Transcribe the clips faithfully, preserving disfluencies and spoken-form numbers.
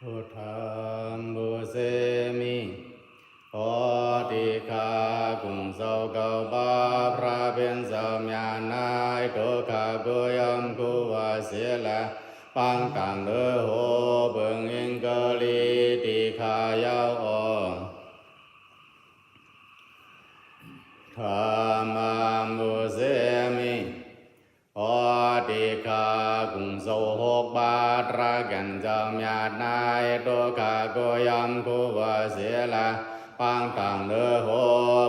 Buddhaṃ pūjemi. ขอ dīghā กรุงโซลเก้าพระเพ็ญเจ้าแม่นาย ทุกขะกุยอมคู่ไว้เสียแล้ว ปางต่างเนื้อโหเบิ่งอิงกรี dīghā ยาวออก Dhammaṃ pūjemi. ขอ dīghā กรุงโซลหกบาท พระแก่นเจ้าแม่นาย ทุกขะกุยอมคู่ไว้เสียแล้ว ปางต่างเนื้อโห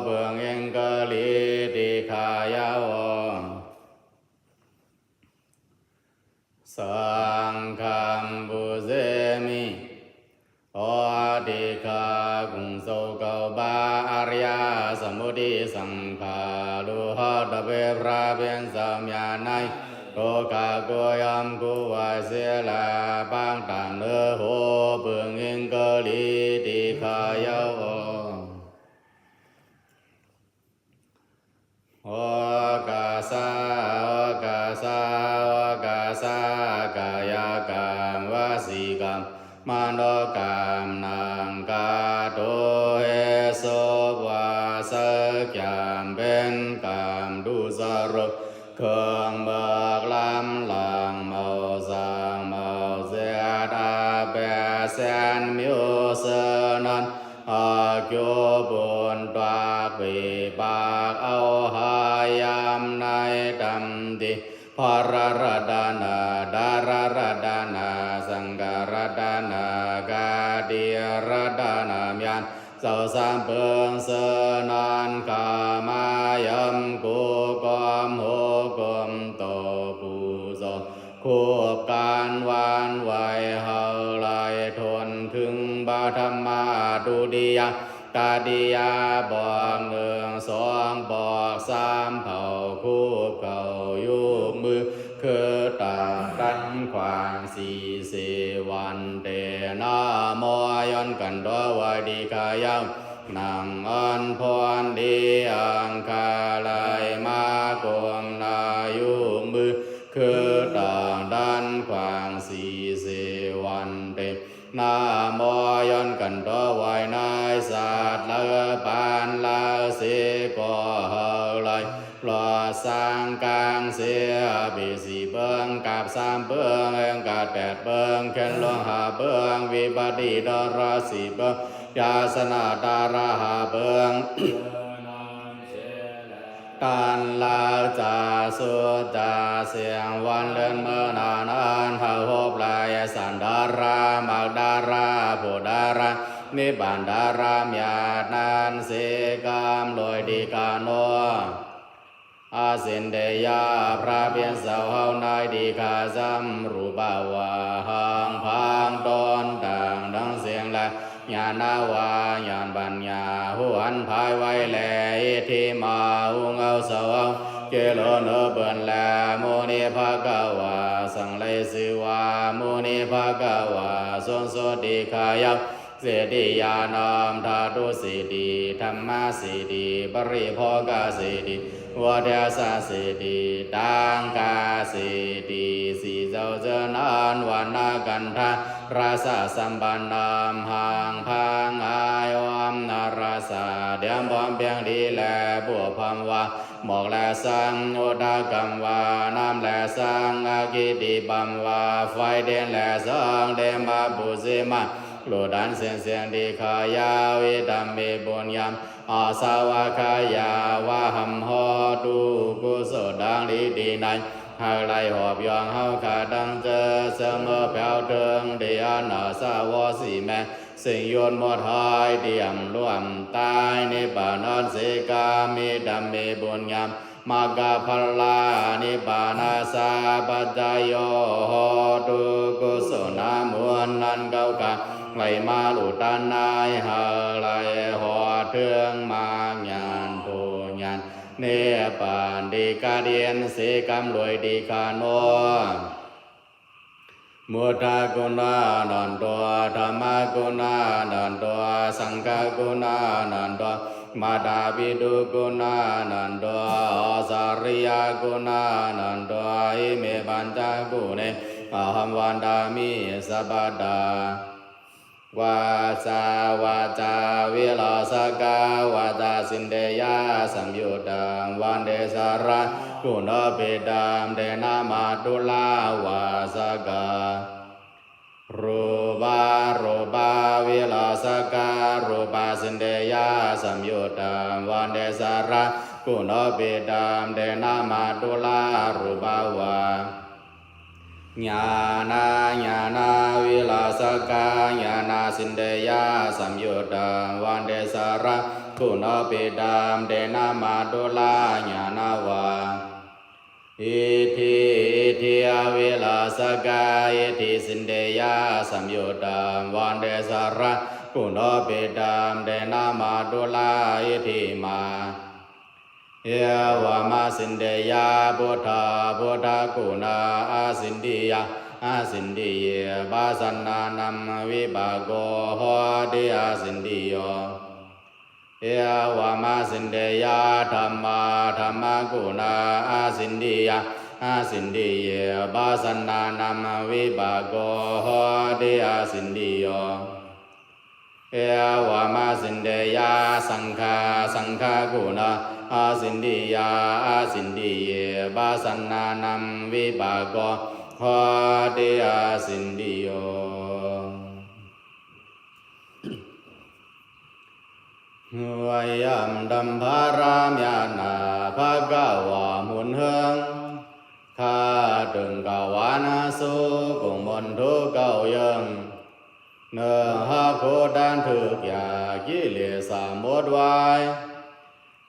เบิ่งอิงกรี dīghā ยาวออก Saṅghaṃ pūjemi. ขอ dīghā กรุงโซลเก้าพระอริยสมุทธิสังฆานุโยค พระเพ็ญเจ้าแม่นาย ทุกขะกุยอมคู่ไว้เสียแล้ว ปางต่างเนื้อโหเบิ่งอิงกรี dīghā ยาวออก Okāsa okāsa okāsa, kāyakammam vacīkammam manokammaṃ, การ ทุก เหตุ สุข ว่า สัก อย่าง เป็น กรรม ทุจริต เครื่อง เบิก ล้ำ ล้าง เมา สร้าง เมา เสียด อาแปดแสน မျိုး เสื้อนั้น อายุ บุญ ตวาก วิบาก เอา หายาม ใน ธรรม ที่ พระรัตนะ ธรรมรัตนะ สังฆรัตนะ คติรัตนะ မြတ်စွာဘုရား စံး စံး နံ ခံ မယံ ကိုးကွယ် ဟော ကိုးကွယ် သို့ ပူဇော် ခုပ် การ ဝန်း ဝႆႈ ဟူဝ် လႆႈ ထွန်း ထိုင် ပထမ ဒုတိယ တတိယ ပွၵ်ႈ ၼိုင်ႈ သွင် ပွၵ်ႈ သၢမ် ၽဝ်ႇ ခုပ် ၶဝ်ႇ ယုၵ်ႉမိုဝ်း ၶိုၼ်ႈ တၢင်ႇ တၼ်း ၶႂၢင်ႇ သီႇ သေ ဝၼ်း တေႇ ၼမေႃး ယွၼ်းၵၼ်ႇတေႃး ဝႆႈ တီႈၶႃႈယဝ်ႉ ၼင်ႇ ဢၼ် ၽွၼ်းလီ ဢၼ် ၶႃႈ လႆႈ မႃး ၵုင်ႇ ၼႃႈ ယုၵ်ႉမိုဝ်း ၶိုၼ်ႈ တၢင်ႇ တၼ်း ၶႂၢင်ႇ သီႇ သေ ဝၼ်း တေႇ ၼမေႃး ယွၼ်းၵၼ်ႇတေႃး ဝႆႈ ၼႂ်း သတ်ႉ လႄႈ ပၢၼ် လႄႈ သေ ၵေႃႉ ႁႂ်ႈ လႆႈ လွတ်ႈ သၢင်ႇ ၵၢင်ႇ သေ ဢပႄႇ သီႇ ပိူင် ၵၢပ်ႈ သၢမ် ပိူင် ဢင်းၵၢတ်ႈ ပႅတ်ႇ ပိူင် ၶဵၼ်လူင် ႁႃႈ ပိူင် ဝိပတ်ႉတိ တြႃး သီႇ ပိူင် ဝိပတ်ႉသၼႃႇ တြႃး ႁႃႈ ပိူင် တၼ်းလႄႈ ၸႃႇ သုတ်ႉ ၸႃႇ သဵင်ႈ ဝၼ်း လိူၼ် မိူဝ်း ၼႃႈ ၼၼ်ႉ ႁႂ်ႈ ႁူပ်ႉ လႆႈ သၼ်ႇ တြႃး မၵ်ႉ တြႃး ၽူဝ်ႇ တြႃး ၼိပ်ႉပၢၼ်ႇ တြႃး မျၢတ်ႈ ၼၼ်ႉ သေၵမ်း လူၺ်ႈ တီႈၶႃႈၼေႃႈ။ ဢၸိၼ်ႇတေႇယ ၽြႃးပဵၼ်ၸဝ်ႈႁဝ်းၼႆႉ တီႈၶႃႈၸမ်ႉ ရူႇပ ဝႃႇႁင်ႇ ၽၢင်တွၼ်ႈ တင်း တင်းသဵင်ႈလႄႈ ၺႃႇၼဝႃႇ ၺၢၼ်ႇပၺ်ႇၺႃႇ ႁူႉႁၼ်ၽၢႆႇဝႆႉလႄႈ ဢိတ်ႉထိမႃႇ ႁူႉငဝ်ႈသဝ်း ၵႄႈလိူဝ်ၼိူဝ်ပိူၼ်ႈလႄႈ မုၼိ ၽၵဝႃႇ သင်လႆႈၸိုဝ်ႈဝႃႈ မုၼိ ၽၵဝႃႇ သုၼ်ႇသုတ်ႉ တီႈၶႃႈယဝ်ႉ။ ၸေႇတိယႃႇၼံ ထႃႇတုၸေႇတီႇ ထမ်ႇမၸေႇတီႇ ပရိၽေႃးၵၸေႇတီႇ ဝတ်ႉထၸၸေႇတီႇ တၢင်ႇၵၸေႇတီႇ သီႇၸဝ်ႈၸိူဝ်းၼၼ်ႉ ဝၼ်ႇၼၵၼ်ႇထႃႇ ရသသမ်ႇပၼ်ႇၼံ ႁၢင်ႈၽၢင်ႁၢႆႉဢွမ်ၼႃႇရသႃႇ တႅမ်ႈပွမ်ပဵင်းလီလႄႈ ပူႇၽွမ်ႉဝႃႈ မွၵ်ႇလႄႈသၢင်ႇ ဢုတၵမ်ႇဝႃႈ ၼမ်ႉလႄႈသၢင်ႇ ဢၵိတ်ႉတိပမ်ႇဝႃႈ ၾႆးတဵၼ်းလႄႈသၢင်ႇ တေမႃးပူႇၸေႇမႃး လူႇတၢၼ်းသဵင်ႈသဵင်ႈ တီႈၶႃႈယဝ်ႉ။ ဢိဒမ်ႇမေႇ ပုၺ်ႇၺံ ဢသႃႇဝၵ်ႉၶယႃႇ ဝႃႁမ်ႇ ႁေႃးတု ၵုသူဝ်ႇတၢင်းလီတီႈၼႆႈ ႁႂ်ႈလႆႈႁွပ်ႇယွင်ႈ ႁဝ်းၶႃႈတင်းၸိူဝ်း ၸိူဝ်းမိူဝ်းၽႅဝ်ထိုင် တီႈဢၼ်ဢသႃႇဝေႃးသီႇမႄႈ သဵင်ႈယွၼ်းမူတ်းႁၢႆ တီႈဢမ်ႇလူႉဢမ်ႇတၢႆ ၼိပ်ႉပႃႇၼၼ်ႉသေၵမ်း။ ဢိဒမ်ႇမေႇ ပုၺ်ႇၺံ မၵ်ႉၵၽလ ၼိပ်ႉပႃႇၼသ်သ ပၸ်ႉၸယေႃး ႁေႃးတု ၵုသူဝ်ႇၼႃႇမုၼ်ၼၼ်ႉ ၵဝ်ၶႃႈ လႆႈမႃးလူႇတၢၼ်းၼႆႉ ႁႂ်ႈလႆႈႁွတ်ႈထိုင် မၵ်ႉၺၢၼ်ႇ ၽူဝ်ႇၺၢၼ်ႇ ၼိပ်ႉပၢၼ်ႇ တီႈၵတ်းယဵၼ်သေၵမ်း လူၺ်ႈတီႈၶႃႈၼေႃႈ။ ဗုဒ္ဓဂုဏ်ႇၼၼ်ႇတေႃး ဓမ္မဂုဏ်ႇၼၼ်ႇတေႃး သင်ႇၶဂုဏ်ႇၼၼ်ႇတေႃး mātāpitu guṇānando ācariyā guṇānando ime pañca guṇe ahaṃ vandāmi sabbadā. Vācā vācā virāsakā vācāsindeyyasamyuttaṃ vande saraguṇopetāṃ tena mātulā vāsakā. Rūpā rūpā virāsakā rūpāsindeyyasamyuttaṃ vande saraguṇopetāṃ tena mātulā rūpavā. Ñāṇā ñāṇā virāsakā ñāṇāsindeyyasamyuttaṃ vande saraguṇopetāṃ tena mātulā ñāṇavā. Itthiṃ itthiṃ virāsakā itthisindeyyasamyuttaṃ vande saraguṇopetāṃ tena mātulā itthiṃ mā. Evamāsindeyyā buddhā buddhaguṇā āsindiyyā āsindiye pasannānaṃ vipāko hoti āsindiyyo. Evamāsindeyyā dhammā dhammaguṇā āsindiyyā āsindiye pasannānaṃ vipāko hoti āsindiyyo. Evamāsindeyyā saṅghā saṅghaguṇā āsindiyyā āsindiye pasannānaṃ vipāko hoti āsindiyyo. Vayamtaṃ dhārāmi atthā bhagavā muninā. Kha tøng kawāna su kung mon thu kau yøng. Nø ha kho tan thøk ya ki le sa mot wai.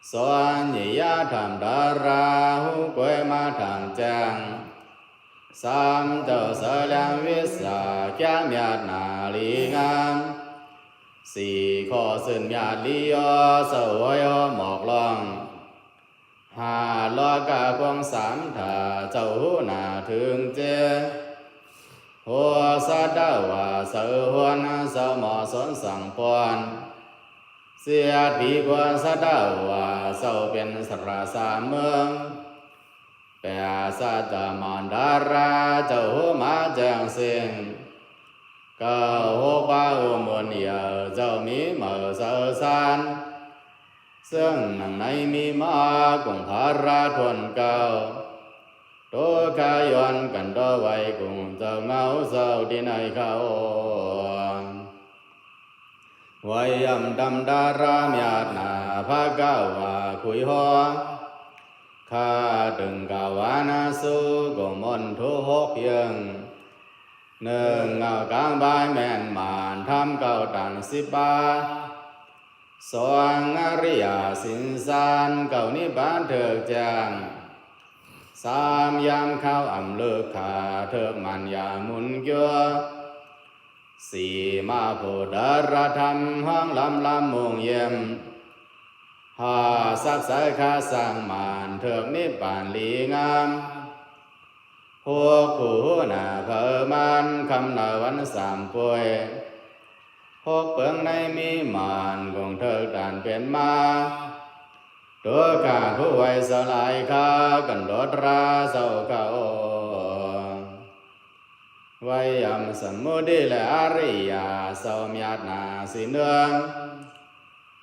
Suan yi ya tham da ra hu kuai ma thang chang. Sam chau sa liang wit sa kya myat na li ngam. Si kho sưn myat li yo sau hoi ho mok long. Ha lo ka kong sam tha chau hu na thøng che. Ho sa da wa sau huan sau mo son sang pon. Siat pi kuan sa da wa sau pen sra sa møng. Pea sa da man da ra chau hu ma chang sing. Kau hok pa u mun yau chau mi mau sau san. Sưng nang nai mi ma kung pha ra thuan kau. Tố kha yuan kan tố wai kung chau ngau sau ti nai kau. Vayamtaṃ dhārāmi atthā bhagavā khui ho. Kha tøng kawāna su kung mon thu hok yøng. Nøng ngau kang bai men man tham kau tan sip pa. Suan a ri ya sin san kau ni ban thøk chang. Sam yam khau am luk kha thøk man ya mun kyo. Si ma phu da ra tham hong lam lam mung yem. Ha sap sai kha sang man thøk ni pan li ngam. Hok phu hu na phau man kham na wan sam pui. Hok pøng nai mi man kung thøk tan pen ma. Tố kha khu wai sau lai kha kan dot ra sau kau. Vayam sammuti le a ri ya sau myat na si nương.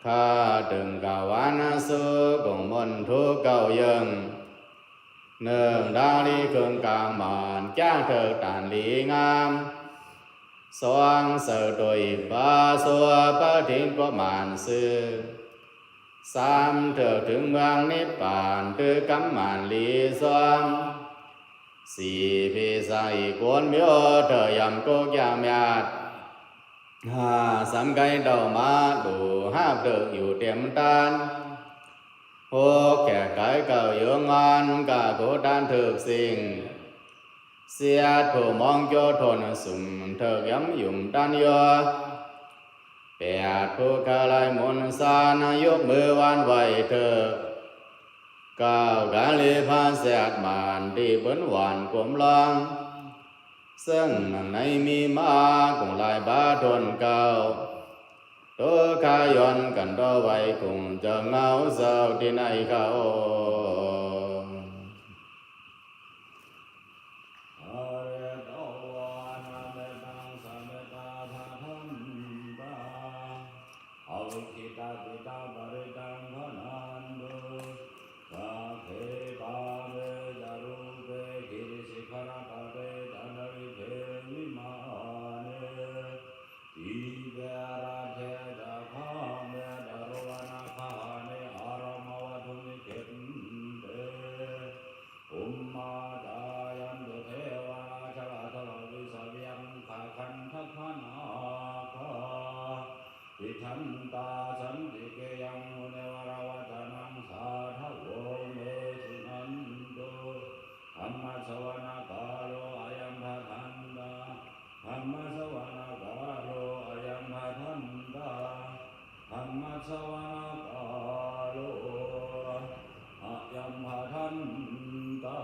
Kha tøng kawāna su kung mon thu kau yøng. Nøng dang li kung kang man kyang thøk tan li ngam. Suang sau tui pa sua pa thing ko man sư. Sam thøk thøng mương nip pan tø kam man li suang. Si pi sa i kuon myo thø yam ko kyang myat. Ha sam kai tau ma lu hap thøk yu tiêm tan. Hok khe kai kau yu ngan ka ko tan thøk sing. Siat phu mong kyo thon sum thøk yam yum tan yo. Pet phu kha lai mun san yuk mø wan wai thøk. Kau ka li pha siat man ti pøn wan kum long. Sưng nang nai mi ma kung lai ba thon kau. တုက္ခယွၼ်းၵၼ်ႇတေႃး ဝႆႈၵုင်ႇၸႂ်ငဝ်းသဝ်း တီႈၼႆႈၶႃႈဢေႃႈ။ Pharitvāna mettaṃ sametā bhadantā, avikkhittacittā parittaṃ bhaṇantu. Sagge kāme ca rūpe girisikharataṭe cantalikkhe vimāne, dīpe raṭṭhe ca gāme taruvanagahane aramawaṭhumi khette, bhummā cāyantu devā jalathalavisame yakkhagandhabbanāgā, tiṭṭhantā santike yaṃ munivaravacanaṃ sādhavo me suṇantu. Dhammassavanakālo ayambhadantā. Dhammassavanakālo ayambhadantā. Dhammassavanakālo ayambhadantā.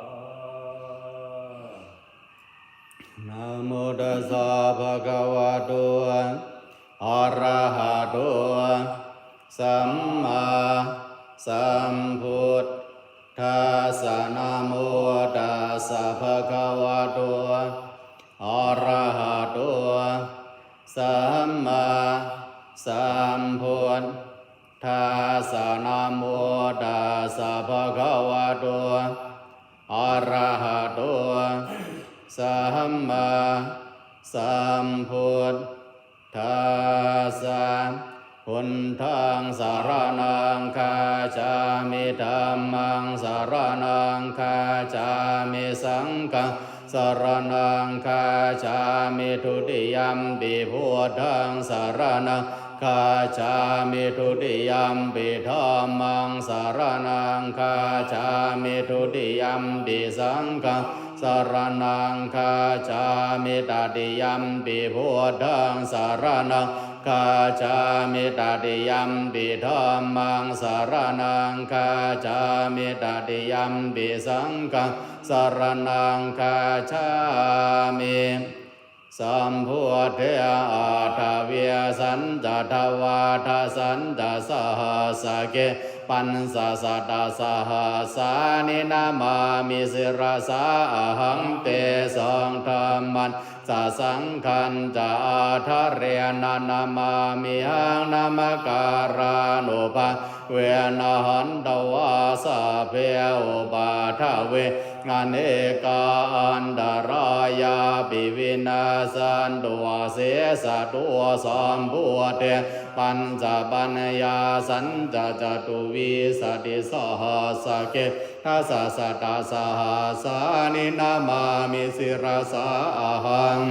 Namo tassa bhagavato arahato sammāsambuddhassa. Namo tassa bhagavato arahato sammāsambuddhassa. Namo tassa bhagavato arahato sammāsambuddhassa. Buddhaṃ saraṇaṃ gacchāmi. Dhammaṃ saraṇaṃ gacchāmi. Saṅghaṃ saraṇaṃ gacchāmi. Dutiyampi buddhaṃ saraṇaṃ gacchāmi. Dutiyampi dhammaṃ saraṇaṃ gacchāmi. Dutiyampi saṅghaṃ saraṇaṃ gacchāmi. Tatiyampi buddhaṃ saraṇaṃ gacchāmi. Tatiyampi dhammaṃ saraṇaṃ gacchāmi. Tatiyampi saṅghaṃ saraṇaṃ gacchāmi. Sambuddhe aṭṭhavīsañca dvādasañca sahassake pañcasatasahassāni namāmi sirasā ahaṃ. Tesaṃ dhammañca saṅghañca ādarena namāmihaṃ. Namakārānubhāvena hantvā sabbe upaddave anekā antarāyāpi vinassantu asesato. Sambuddhe pañcapaññāsañca catuvīsatisahassake dasasatasahassāni namāmi sirasā ahaṃ.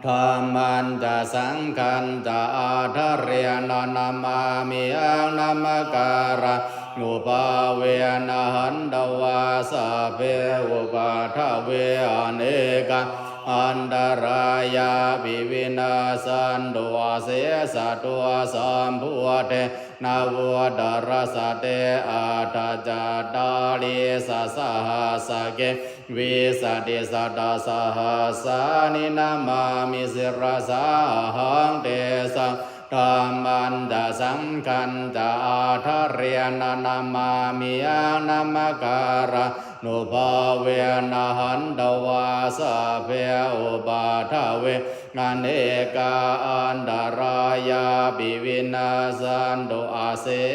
Dhammañca saṅghañca ādarena namāmihaṃ. Namakārānubhāvena hantvā sabbe upaddave anekā antarāyāpi vinassantu asesato. Sambuddhe navuttarasate aṭṭhacattāḷīsasahassake vīsatisatasahassāni namāmi sirasā ahaṃ. Tesaṃ dhammañca saṅghañca ādarena namāmihaṃ. Namakārānubhāvena hantvā sabbe upaddave anekā antarāyāpi vinassantu ase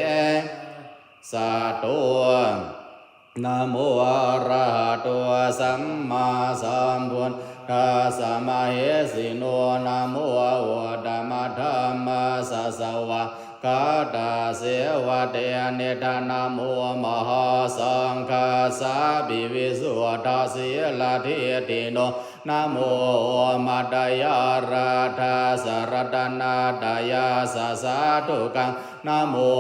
sato. Namo arahato sammāsambuddhassa mahesino. Namo uttamadhammassa svākkhātasseva tenidha. Namo mahāsaṅghassāpi visuddhasīladiṭṭhino. Namo omātyāraddhassa ratanattayassa sādhukaṃ. Namo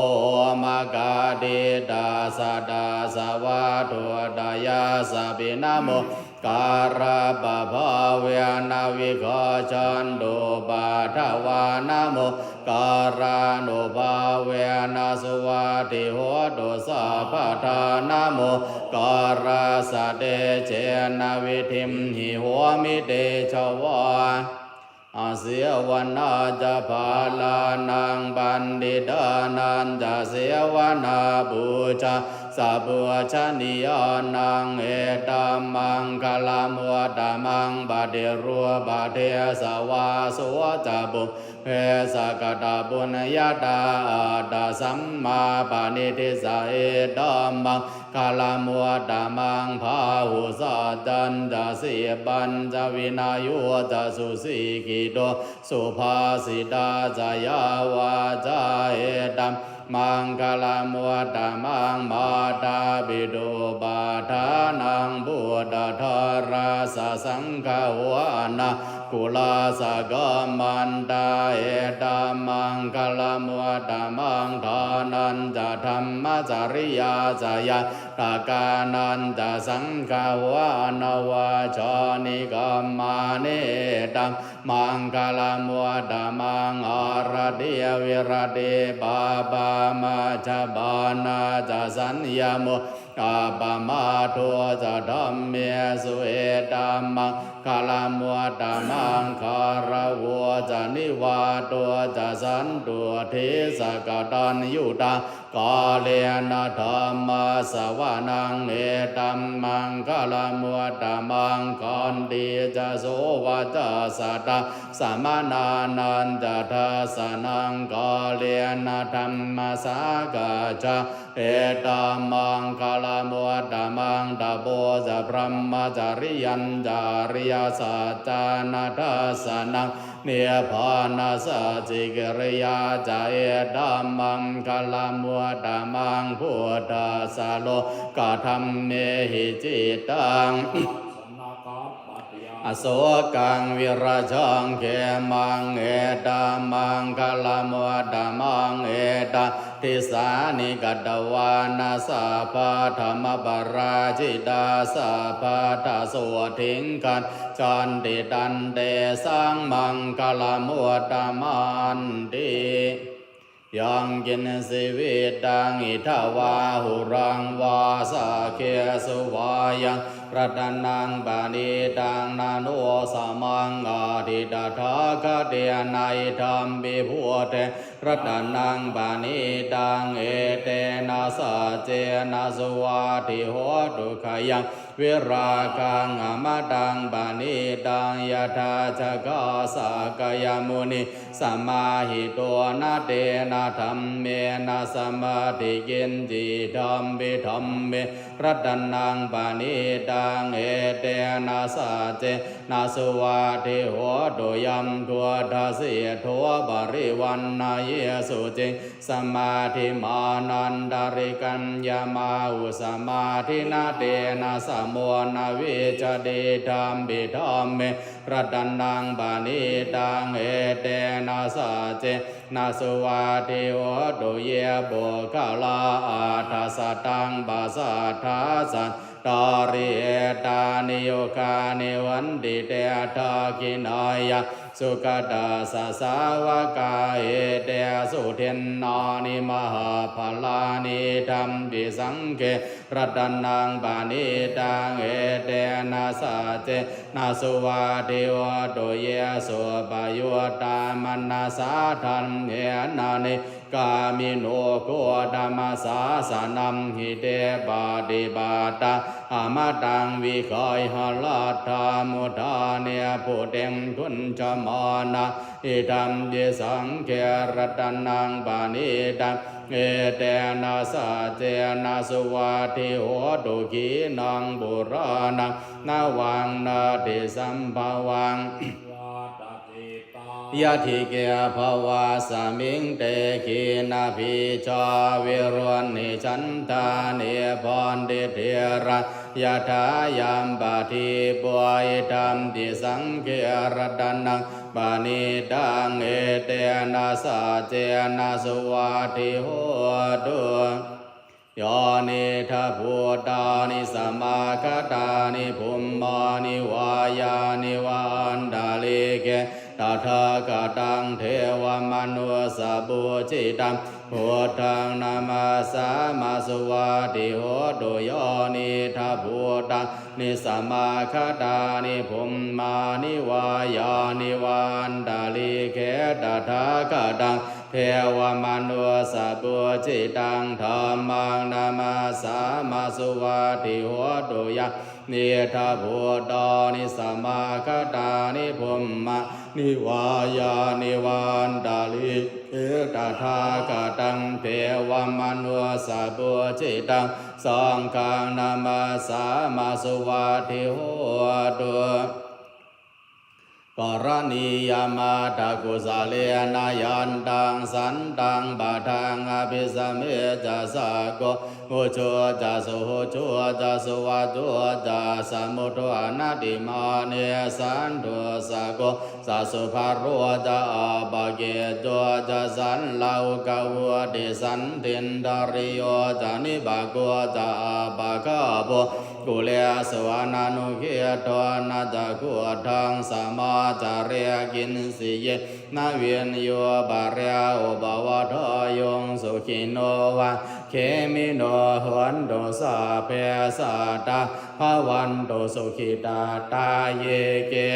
omakātītassa tassa vatthuttayassapi. Namokārappabhāvena vigacchantu upaddavā. Namokārānubhāvena suvatthi hotu sabbadā. Namokārassa tejena vidhimhi homi tejavā. sevanā ca bālānaṃ, paṇḍitānañca sevanā, pūjā sappūjanīyānaṃ, etammaṅgalamuttamaṃ. Paṭirūpadesavāso ca, pubbe ca katapuññatā, attasammāpaṇidhi ca, etammaṅ galamuttamaṃ. Bāhusaccañca sippañca, vinayo ca susikkhito, subhāsitā ca yā vācā, etammaṅgalamuttamaṃ. Mātāpituupaṭṭhānaṃ, puttadārassa saṅgaho, anākulā ca kammantā, etammaṅgalamuttamaṃ. Dānañca dhammacariyā ca, ñātakānañca saṅgaho, anavajjāni kammāni, etammaṅgalamuttamaṃ. Āratī viratī pāpā, majjapānā ca saññamo, appamādo ca dhammesu, etammaṅgalamuttamaṃ. Gāravo ca nivāto ca, santuṭṭhī ca kataññutā, kālena dhammassavanaṃ, etammaṅgalamuttamaṃ. Khantī ca sovacassatā, samaṇānañca dassanaṃ, kālena dhammasākacchā, etammaṅgalamuttamaṃ. Tapo ca brahmacariyañca, ariyasaccāna dassanaṃ, nibbānasacchikiriyā ca, etammaṅgalamuttamaṃ. Phuṭṭhassa lokadhammehi, cittaṃ asokaṃ virajaṃ, khemaṃ, etammaṅgalamuttamaṃ. Etādisāni katvāna, sabbatthamaparājitā, sabbattha sotthiṃ gacchanti, tantesaṃ maṅgalamuttamanti. Yaṅkiñci vittaṃ idha vā huraṃ vā, saggesu vā yaṃ ratanaṃ paṇītaṃ, na no samaṃ atthi tathāgatena, idampi buddhe ratanaṃ paṇītaṃ, etena saccena suvatthi hotu. Khayaṃ virāgaṃ amataṃ paṇītaṃ, yadajjhagā sakyamunī samāhito, na tena dhammena samatthi kiñci, idampi dhamme ratanaṃ paṇītaṃ, etena saccena suvatthi hotu. Yambuddhaseṭṭho parivaṇṇayī suciṃ, samādhimānantarikaññamāhu, samādhinā tena samo na vijjati, idampi dhamme ratanaṃ paṇītaṃ, etena saccena suvatthi hotu. Ye puggalā aṭṭha sataṃ pasaṭṭhā, cattāri etāni yugāni honti, te dakkhiṇeyyā sugatassa sāvakā, etesu dinnāni mahapphalāni, idampi saṅghe ratanaṃ paṇītaṃ, etena saccena suvatthi hotu. Ye suppayuttā manasā daḷhena, nikkāmino gotamasāsanamhi, te pattipattā amataṃ vigayha, laddhā mudhā nibbutiṃ bhuñjamānā, idampi saṅghe ratanaṃ paṇītaṃ, etena saccena suvatthi hotu. Khīṇaṃ purāṇaṃ navaṃ natthi sambhavaṃ, yadi te bhavasmiṃ, te khīṇabījā viruḷhichandā, nibbanti dhīrā yathāyampadīpo, idampi saṅghe ratanaṃ paṇītaṃ, etena saccena suvatthi hotu. Yānīdha bhūtāni samāgatāni, bhummāni vā yāni va antalikkhe, tathāgataṃ devamanussapūjitaṃ, buddhaṃ namassāma suvatthi hotu. Yānīdha bhūtāni samāgatāni bhummāni vā yāni va antalikkhe, tathāgataṃ devamanussapūjitaṃ, dhammaṃ namassāma suvatthi hotu. Yānīdha bhūtāni samāgatāni bhummāni vā yāni va antalikkhe, tathāgataṃ devamanussapūjitaṃ, saṅghaṃ namassāma suvatthi hotu. Karaṇīyamatthakusalena, yantaṃ santaṃ padaṃ abhisamecca, sakko ujū ca suhujū ca, suvaco cassa mudu anatimānī. Santussako ca subharo ca, appakicco ca sallahukavutti, santindriyo ca nipako ca, appagabbho kulesu ananugiddho. Na ca khuddaṃ samācare kiñci, yena viññū pare upavadeyyuṃ. Sukhino vā khemino hontu, sabbe sattā bhavantu sukhitattā. Ye ke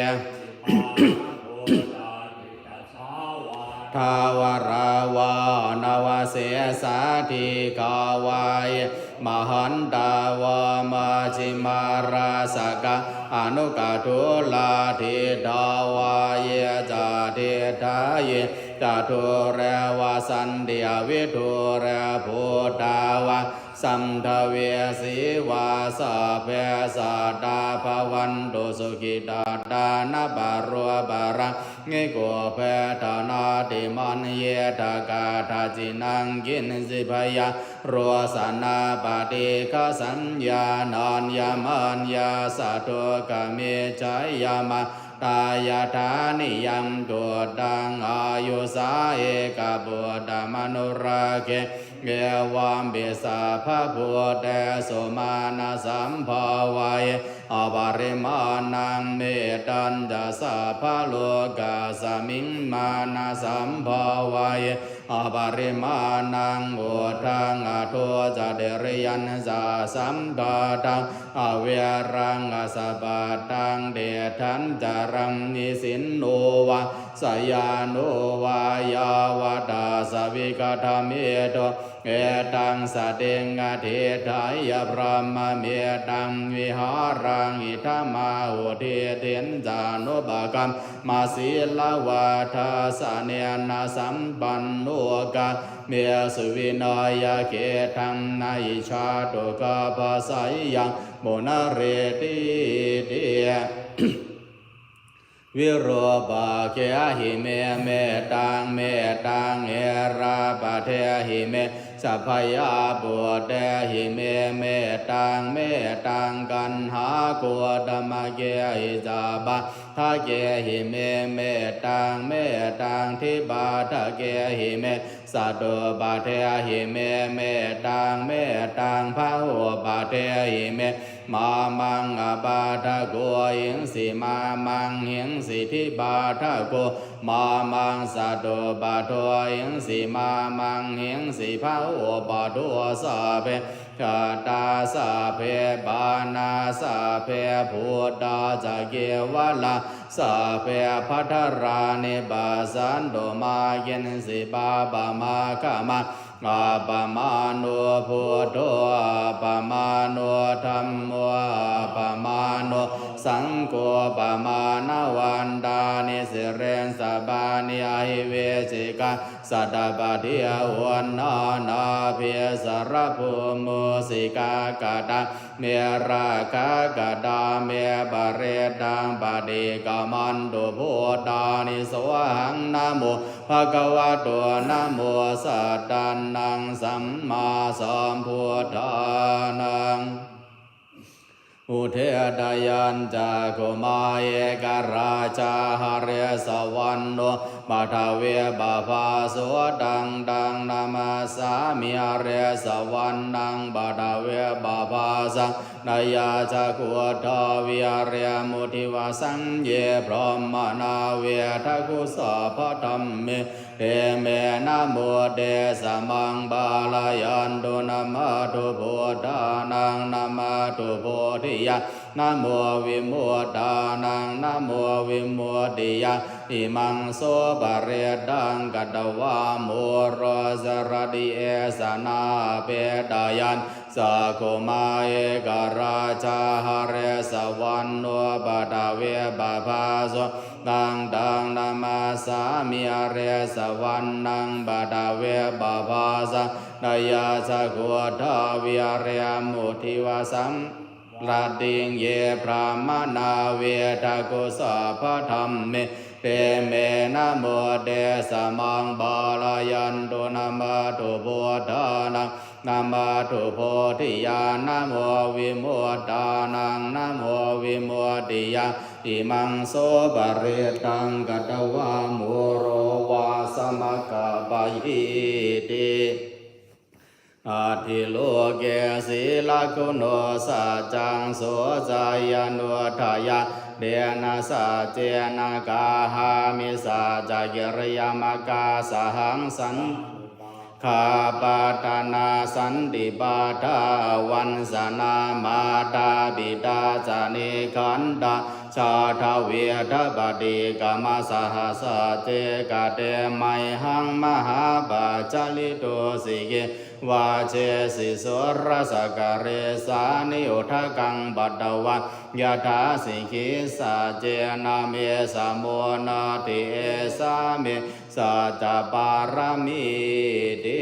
thāvarā vā anavasesā, dīghā vā ye mahantā vā, majjhimā rassakā aṇukathūlā, diṭṭhā vā ye ca adiṭṭhā, ye ca dūre vasanti avidūre, bhūtā vā sambhavesī vā, sabbe sattā bhavantu sukhitattā. Na paro paraṃ nikubbetha, nātimaññetha katthaci naṃ kiñci, byārosanā paṭighasaññā, nāññamaññassa dukkhamiccheyya. Mātā yathā niyaṃ puttaṃ, āyusā ekaputtamanurakkhe, evampi sabbabhūtesu, mānasambhāvaye aparimāṇaṃ. Mettañca sabbalokasmiṃ, mānasambhāvaye aparimāṇaṃ, uddhaṃ adho ca tiriyañca, asambādhaṃ averaṃ asapattaṃ. Tiṭṭhañcaraṃ nisinno vā, sayāno vā yāvatassa vigatamiddho, etaṃ satiṃ adhiṭṭheyya, brahmametaṃ vihāraṃ idhamāhu. Diṭṭhiñca anupagamma sīlavā dassanena sampanno, kāmesu vineyya gedhaṃ, na hi jātu gabbhaseyyaṃ punaretīti. Virūpakkhehi me mettaṃ, mettaṃ erāpathehi me sabbabyāputtehi me mettaṃ, mettaṃ kaṇhāgotamakkehi ca paṇḍakehi me mettaṃ, mettaṃ dvipadakehi me satūpadehi me mettaṃ, mettaṃ bahūpadehi me. Mā maṃ apādako hiṃsi, mā maṃ hiṃsi dvipadako, mā maṃ satūpado hiṃsi, mā maṃ hiṃsi bahūpado. Sabbe kattā sabbe pāṇā, sabbe bhūtā ca kevalā, sabbe bhadarāni passantu, mā kiñci pāpam āgamaṃ. Appamāṇo buddho, appamāṇo dhammo, appamāṇo saṅgho, pamāṇavantāni sirīsapāni, ahivicchikā satapadī uṇṇānābhī sarabū mūsikā. Katā me rakkhā, katā me parittā, paṭikkamantu bhūtāni. Sohaṃ namo bhagavato, namo sattannaṃ sammāsambuddhānaṃ. udetayañcakkhumā ekarājā harissavaṇṇo paṭhavippabhāso taṃ taṃ namassāmi harissavaṇṇaṃ paṭhavippabhāsaṃ. Tayajja khuddho viharemu divasaṃ ye brāhmaṇā vedagu sabbadhamme te me namo te samaṃ pālayantu. Namatthu buddhānaṃ namatthu bodhiyā namo vimuttānaṃ namo vimuttiyā. Imaṃ so parittaṃ katvā moro carati esanā. Apetayañcakkhumā ekarājā harissavaṇṇo paṭhavippabhāso taṃ taṃ namassāmi harissavaṇṇaṃ paṭhavippabhāsaṃ. Tayajja khuddho viharemu divasaṃ rattiṃ ye brāhmaṇā vedagu sabbadhamme te me namo te samaṃ pālayantu. Namatthu buddhānaṃ namatthu bodhiyā namo vimuttānaṃ namo vimuttiyā. Imaṃ so parittaṃ katvā moro vāsamakappayīti. Atthi loke sīlaguṇo saccaṃ soceyyanuddayā tena saccena kāhāmi saccakiriyamakkhasahaṃsaṃ. Gāpattanā santi padā avañcanā mātā pitā ca nikkhantā jātaveda paṭikkama. Saha sacce kate mayhaṃ mahāpajjalito sikhī vajjesi soḷasa karīsāni udakaṃ patvā yathā sikhī saccena me samo natthi esā me saccapāramīti.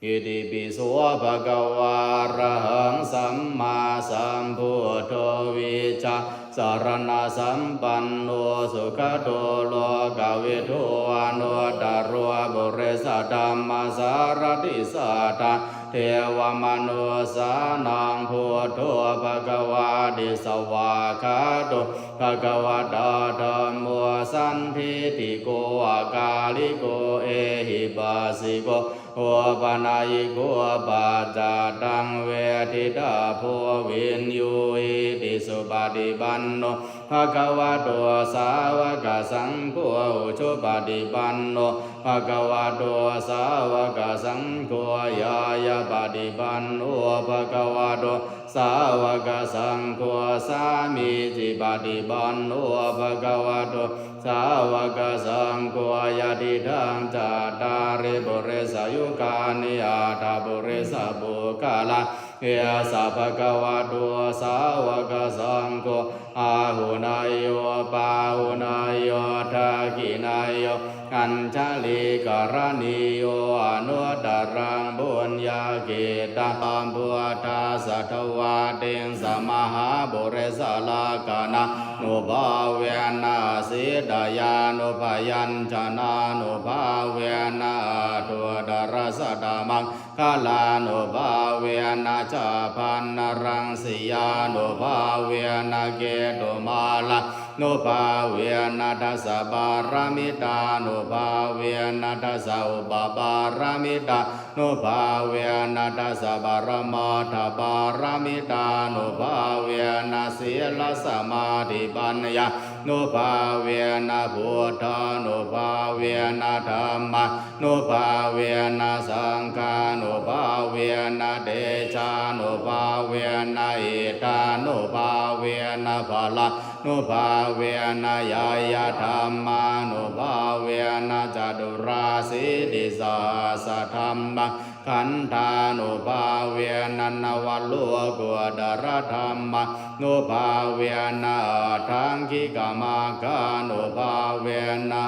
Itipi so bhagavā arahaṃ sammāsambuddho vijjācaraṇasampanno sugato lokavidū anuttaro purisadammasārathi satthā devamanussānaṃ buddho bhagavāti. Svākkhāto bhagavatā dhammo sandiṭṭhiko akāliko ehipassiko opanayiko paccattaṃ veditabbo viññūhīti. Supaṭipanno bhagavato sāvakasaṅgho, ujupaṭipanno bhagavato sāvakasaṅgho, ñāyapaṭipanno bhagavato sāvakasaṅgho, sāmīcipaṭipanno bhagavato sāvakasaṅgho, yadidaṃ cattāri purisayugāni aṭṭha purisapuggalā, esa bhagavato sāvakasaṅgho, āhuneyyo pāhuneyyo dakkhiṇeyyo añjalikaraṇīyo anuttaraṃ puññakkhettaṃ. Buddhassa dvattiṃsamahāpurisalakkhaṇānubhāvena asītyānubyañjanānubhāvena aṭṭhuttarasatamaṅ galānubhāvena chabbaṇṇaraṃsiyānubhāvena ketumālānubhāvena dasapāramitānubhāvena dasaupapāramitānubhāvena dasaparamatthapāramitānubhāvena sīlasamādhipaññānubhāvena buddhānubhāvena dhammā nubhāvena saṅghānubhāvena tejānubhāvena iddhānubhāvena balānubhāvena ñāyadhammānubhāvena caturāsītisahassadhamma gandhānubhāvena navalokuttaradhammānubhāvena aṭṭhaṅgikamaggānubhāvena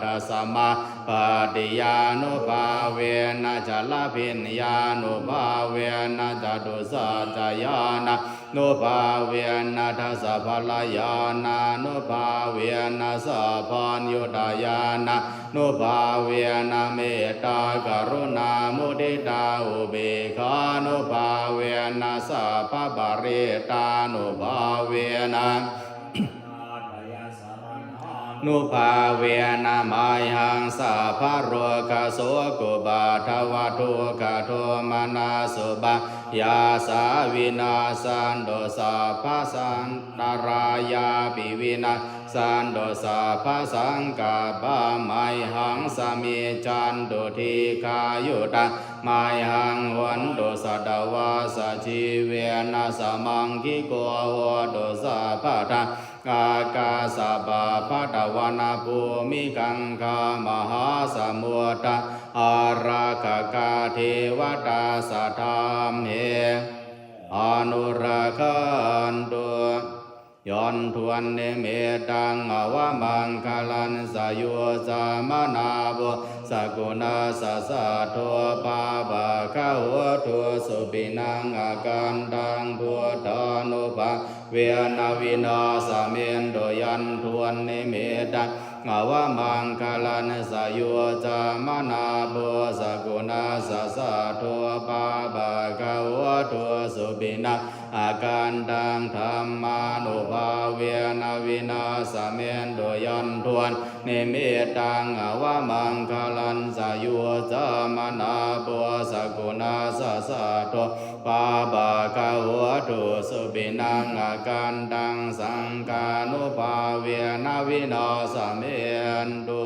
dasamappatiyānubhāvena chaḷabhiññānubhāvena catusaccañāṇānubhāvena dasabalañāṇānubhāvena sabbaññutañāṇānubhāvena mettākaruṇāmuditāupekkhānubhāvena sabbaparittānubhāvena nubhāvena mayhaṃ sabbarogasokupaddavadukkhadomanassupāyāsā vinassantu, sabbasantarāyāpi vinassantu, sabbasaṅkappā mayhaṃ samijjhantu, dīghāyutā mayhaṃ hontu, satavassajīvena samaṅgiko hotu sabbadā. Ākāsapabbatavanabhūmigaṅgāmahāsamuddā ārakkhakā devatā sadā me anurakkhantu. ยนต์ทวนนิมิตตัง อวมังคลัญจะ yo cāmanāpo sakuṇassa saddo pāpaggaho dussupinaṃ akantaṃ buddhānubhāvena vināsamentu. ยนต์ทวนนิมิตตัง อวมังคลัญจะ yo cāmanāpo sakuṇassa saddo pāpaggaho dussupinaṃ akantaṃ dhammānubhāvena vināsamentu. ยนต์ทวนนิมิตตัง อวมังคลัญจะ yo cāmanāpo sakuṇassa saddo pāpaggaho dussupinaṃ akantaṃ saṅghānubhāvena vināsamentu.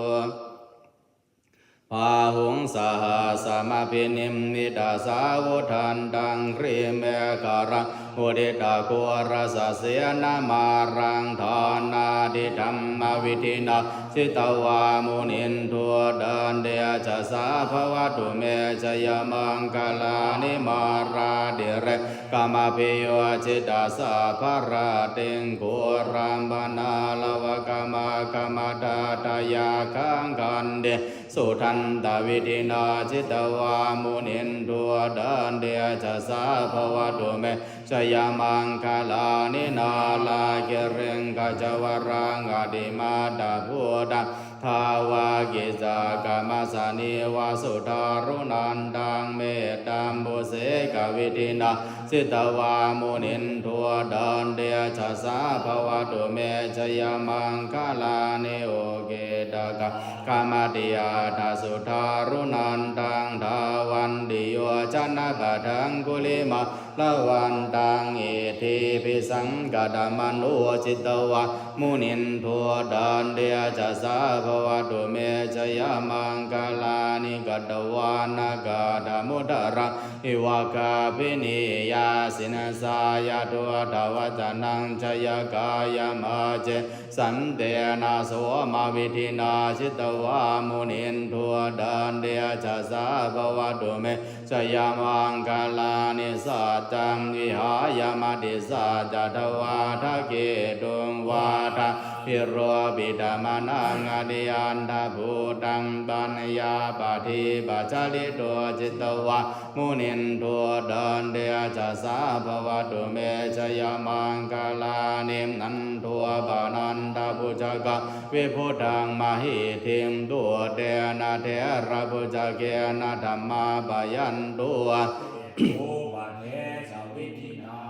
Bāhuṃ sahassamabhinimmitasāvudhantaṃ grīmekhalaṃ uditaghorasasenamāraṃ dānādidhammavidhinā jitavā munindo taṃtejasā bhavatu me jayamaṅgalāni. Mārātirekamabhiyujjhitasabbarattiṃ ghorampanāḷavakamakkhamathaddhayakkhaṃ khantīsudantavidhinā jitavā munindo taṃtejasā bhavatu me jayamaṅgalāni. Nāḷāgiriṃ gajavaraṃ atimattabhūtaṃ dāvaggicakkamasanīva sudāruṇantaṃ mettambusekavidhinā jitavā munindo taṃtejasā bhavatu me jayamaṅgalāni. Ukkhittakhaggamatihatthasudāruṇantaṃ dhāvantiyojanapathaṅgulimālavantaṃ iddhībhisaṅkhatamano jitavā munindo taṃtejasā bhavatu me jayamaṅgalāni. Katvāna kaṭṭhamudaraṃ iva gabbhinīyā ciñcāya duṭṭhavacanaṃ janakāyamajjhe santena somavidhinā jitavā munindo taṃtejasā bhavatu me jayamaṅgalāni. Saccaṃ vihāya matisaccakavādaketuṃ vādābhiropitamanaṃ atiandhabhūtaṃ paññāpadīpajalito jitavā munindo taṃtejasā bhavatu me jayamaṅgalāni. Nandopanandabhujagaṃ vibudhaṃ mahiddhiṃ puttena therabhujagena damāpayanto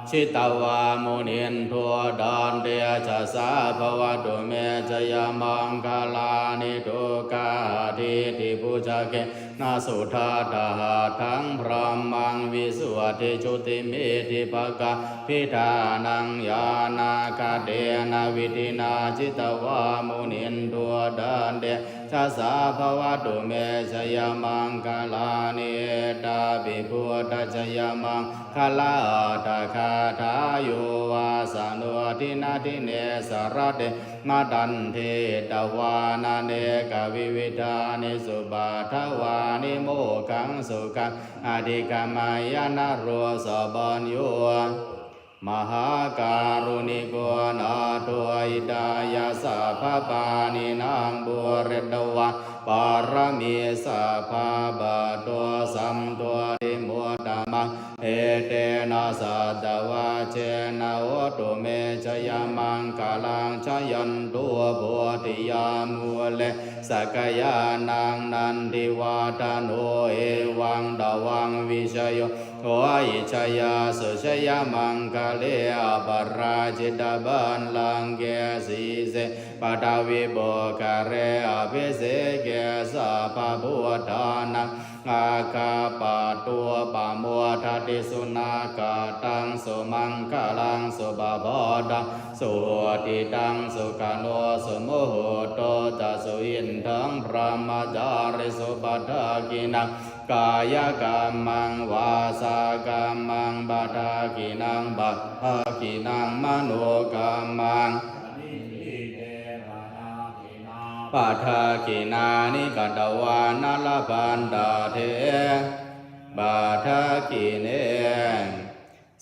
jitavā munindo taṃtejasā bhavatu me jayamaṅgalāni. Duggāhadiṭṭhibhujagena sudaṭṭhahatthaṃ brahmaṃ visuddhijutimiddhibakābhidhānaṃ ñāṇāgadena vidhinā jitavā munindo taṃtejasā bhavatu me jayamaṅgalāni. Etāpi buddhajayamaṅ galaaṭṭhagāthā yo vāsano dinadine sarate matandī hitvānanekavividhāni cupaddavāni mokkhaṃ sukhaṃ adhigameyya naro sapañño. Mahākāruṇiko nātho hitāya sabbapāṇinaṃ pūretvā pāramī sabbā patto sambodhimuttamaṃ. Etena saccavajjena hotu me jayamaṅgalaṃ. Jayanto bodhiyā mūle sakyānaṃ nandivaḍḍhano evaṃ tvaṃ vijayo hohi jayassu jayamaṅgale aparājitapallaṅke sīse paṭhavipokkhare abhiseke sabbabuddhānaṃ aggappatto pamodati. Sunakkhattaṃ sumaṅgalaṃ supabhātaṃ suhuṭṭhitaṃ sukhaṇo sumuhutto ca suyiṭṭhaṃ brahmacārisu. Padakkhiṇaṃ kāyakammaṃ vācākammaṃ padakkhiṇaṃ padakkhiṇaṃ manokammaṃ padakkhiṇāni katvāna labhantatthe padakkhiṇe.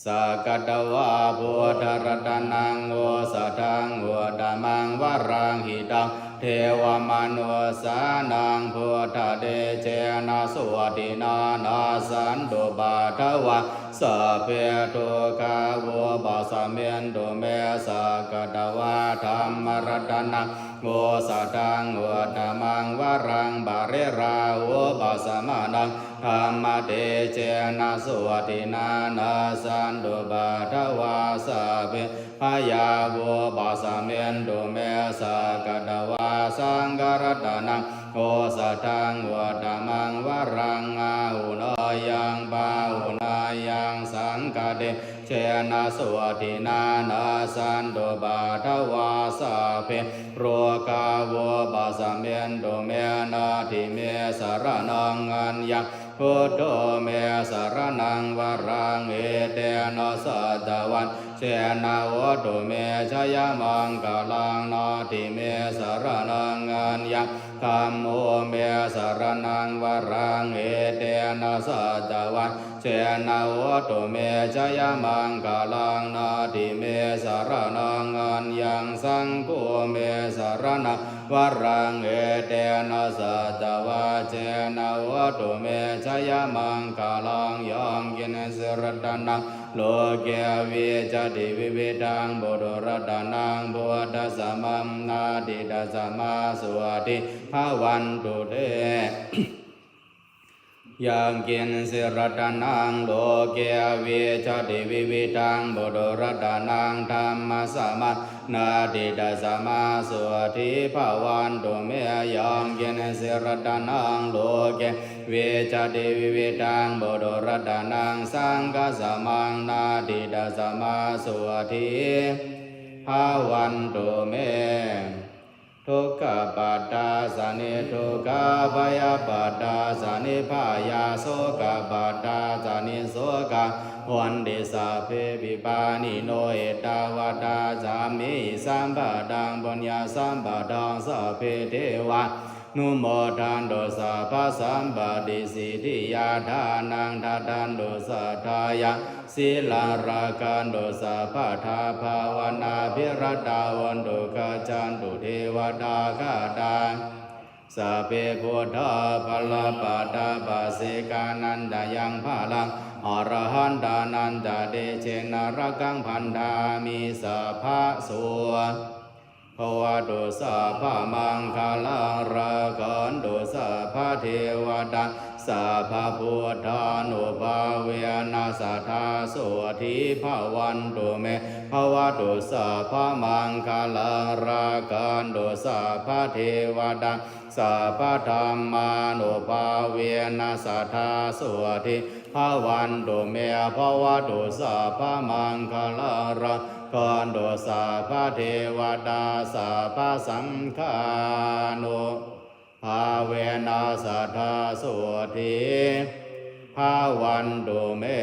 Sakkatvā buddharatanaṃ osathaṃ uttamaṃ varaṃ hitaṃ devamanussānaṃ buddhatejena sotthinā nassantupaddavā sabbe dukkhā vūpasamentu me. Sakkatvā dhammaratanaṃ osathaṃ uttamaṃ varaṃ pariḷāhūpasamanaṃ dhammatejena sotthinā nassantupaddavā sabbe bhayā vūpasamentu me. Sakkatvā saṅgharatanaṃ osathaṃ uttamaṃ varaṃ āhuneyyaṃ pāhuneyyaṃ saṅghatejena sotthinā nassantupaddavā sabbe rogā vūpasamentu me. Natthi me saraṇaṃ aññaṃ buddho me saraṇaṃ varaṃ etena saccavajjena hotu me jayamaṅgalaṃ. Natthi me saraṇaṃ aññaṃ dhammo me saraṇaṃ varaṃ etena saccavajjena hotu me jayamaṅgalaṃ. Natthi me saraṇaṃ aññaṃ saṅgho me saraṇaṃ varaṃ etena saccavajjena hotu me jayamaṅgalaṃ. Yaṅkiñci ratanaṃ loke vijjati vividhaṃ puthu ratanaṃ buddhasamaṃ natthi tasmā sotthī bhavantu te. Yaṅkiñci ratanaṃ loke vijjati vividhaṃ puthu ratanaṃ dhammasamaṃ natthi tasmā sotthī bhavantu me. Yaṅkiñci ratanaṃ loke vijjati vividhaṃ puthu ratanaṃ saṅghasamaṃ natthi tasmā sotthī bhavantu me. Dukkhappattā ca niddukkhā bhayappattā ca nibbhayā sokappattā ca nissokā honti sabbepi pāṇino. Ettāvatā ca amhehi sambhataṃ puññasampadaṃ sabbe devā numodantu sabbasampattisiddhiyā. Dānaṃ dadantu saddhāya sīlaṃ rakkhantu sabbadā bhāvanābhiratā hontu gacchantu devatāgatā. Sabbe buddhā balappattā paccekānañca yaṃ balaṃ arahantānañca tejena rakkhaṃ bandhāmi sabbaso. Bhavatu sabbamaṅgalaṃ rakkhantu sabbadevatā sabbabuddhānubhāvena sadā sotthī bhavantu me. Bhavatu sabbamaṅgalaṃ rakkhantu sabbadevatā sabbadhammānubhāvena sadā sotthī bhavantu me. Bhavatu sabbamaṅgalaṃ rakkhantu sabbadevatā sabbasaṅghānubhāvena sadā sotthī bhavantu me.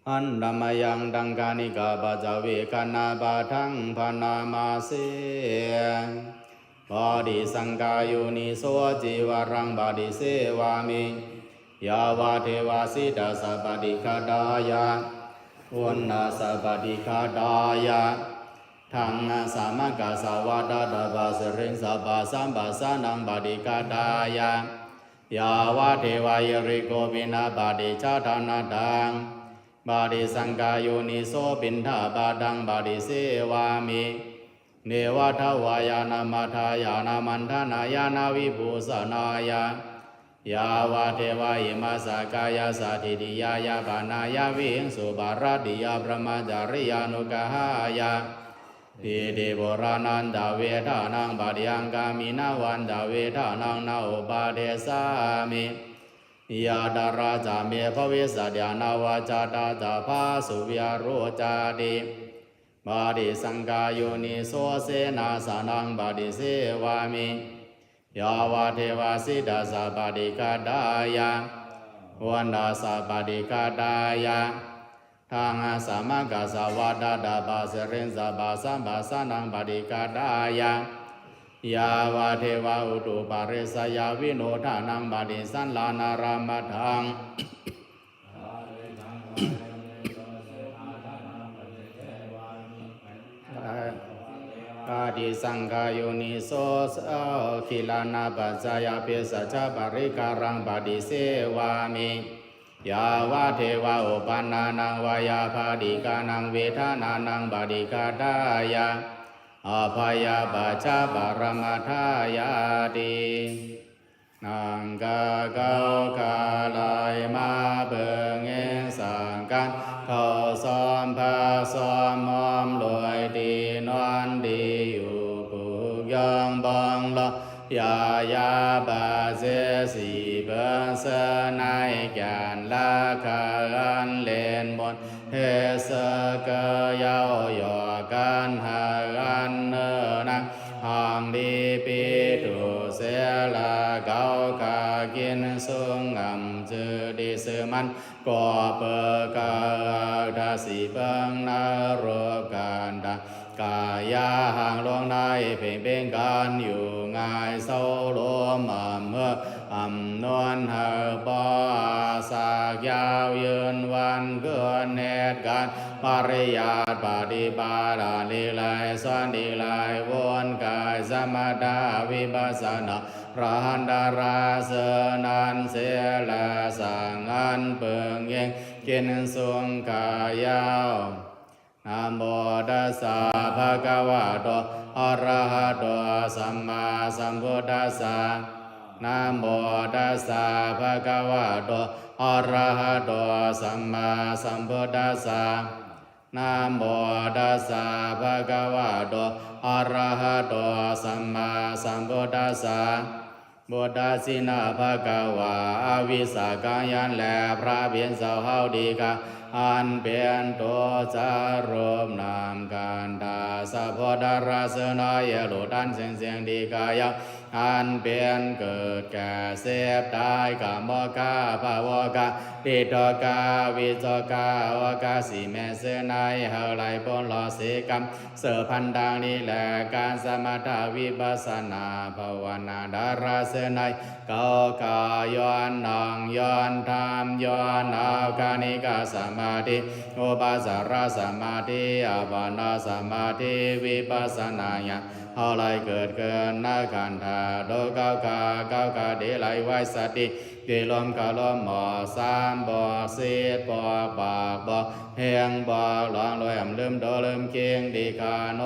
Handa mayaṃ taṅkhaṇikapaccavekkhaṇapāṭhaṃ bhaṇāma se. Paṭisaṅkhā yoniso cīvaraṃ paṭisevāmi yāvadeva sītassa paṭighātāya, Uṇṇassa paṭighātāya, dhammasamaggassa vatattha pasiriṃsa passaṃ passaṃ paṭighātāya, yāvadeva hirikopinapaṭicchādanatthaṃ paṭisaṅkhā yoniso piṇḍapātaṃ paṭisevāmi. Neva davāya na madāya na maṇḍanāya na vibhūsanāya, yāvadeva imassa kāyassa ṭhitiyā yāpanāya vihiṃsuparatiyā brahmacariyānuggahāya ṭhitipuraṇañca vedanaṃ paṭihaṅkhāmi navañca vedanaṃ na uppādessāmi. Yātrā ca me bhavissati anavajjatā ca phāsuvihāro cāti. Paṭisaṅkhā yoniso senāsanaṃ paṭisevāmi, yāvadeva sītassa paṭighātāya, uṇhassa paṭighātāya, dhammasamaggassa vatattha pasiriṃsa passaṃ passaṃ paṭighātāya, yāvadeva utuparissayavinodanaṃ paṭisallānārāmatthaṃ paṭisaṅkhā yoniso gilānapaccayabhesajjaparikkhāraṃ paṭisevāmi, yāvadeva uppannānaṃ veyyābādhikānaṃ vedanānaṃ paṭighātāya, abyāpajjhaparamatāyāti. นั่งกาเก๊ากาไหลมาเบิ่งแยงสังกัด เข้าซ้อมพักซ้อมหอมโรย ที่นอนที่อยู่ผูกย้องบ้องลอย อย่าอย่าบาดเจ็บ สี่เบิ่งเสื้อในแก่นราคาอันเล่นบน เฮเสกเยาหยอกกันหาอันเนินนัก ห้องดีปีถูเสลาเกาขากินสุงอ่ำจือดีซื่อมัน ก็เปิดกาดาสีเบิงนรกกันดากายาห่างลงในเพ่งเป็นการอยู่ง่ายเศร้าลมอ่ำเฮอ อำนวยให้บ่สากยาวยืนวันคืนเหตุการณ์ ปริยัติปฏิบัติหลีกหลีกสอนหลีกหลีกวนกายสมถะวิปัสสนา พระหันตราเสนันเสแลสั่งอันเปิงเย็งกินสุงขายาว Namo tassa bhagavato arahato sammāsambuddhassa. Namo tassa bhagavato arahato sammāsambuddhassa. Namo tassa bhagavato arahato sammāsambuddhassa. Buddhasīna bhagavā avisakkayaṃ และพระผู้เป็นเจ้าเฮาดีกา อันเป็นตัวสรุปนามขันธาสัพพะทาราเสนาเยลุตันเสียงเสียงดีกายัง อันเป็นเกิดแก่เจ็บตายกามกาภวกาติโทกาวิโทกาโอกาสิแม่เสนายเฮาไหลปนลอเสกรรม เสพันดังนี้แล การสมถะวิปัสสนาภาวนาดาราเสนาย เขากาย้อนนั่งย้อนทำย้อนเอาคณิกสมาธิ อุปจารสมาธิ อัปปนาสมาธิ วิปัสสนาญาณ เอาไหลเกิดขึ้นในขันธาตุเขากาเขากาดีไหลไว้สติ ที่ลมเข้าลมออกสามบอกสิบบอกปากบอกเฮงบอกหลองโดยอ่ำลืมโตลืมเก่งดีกาโน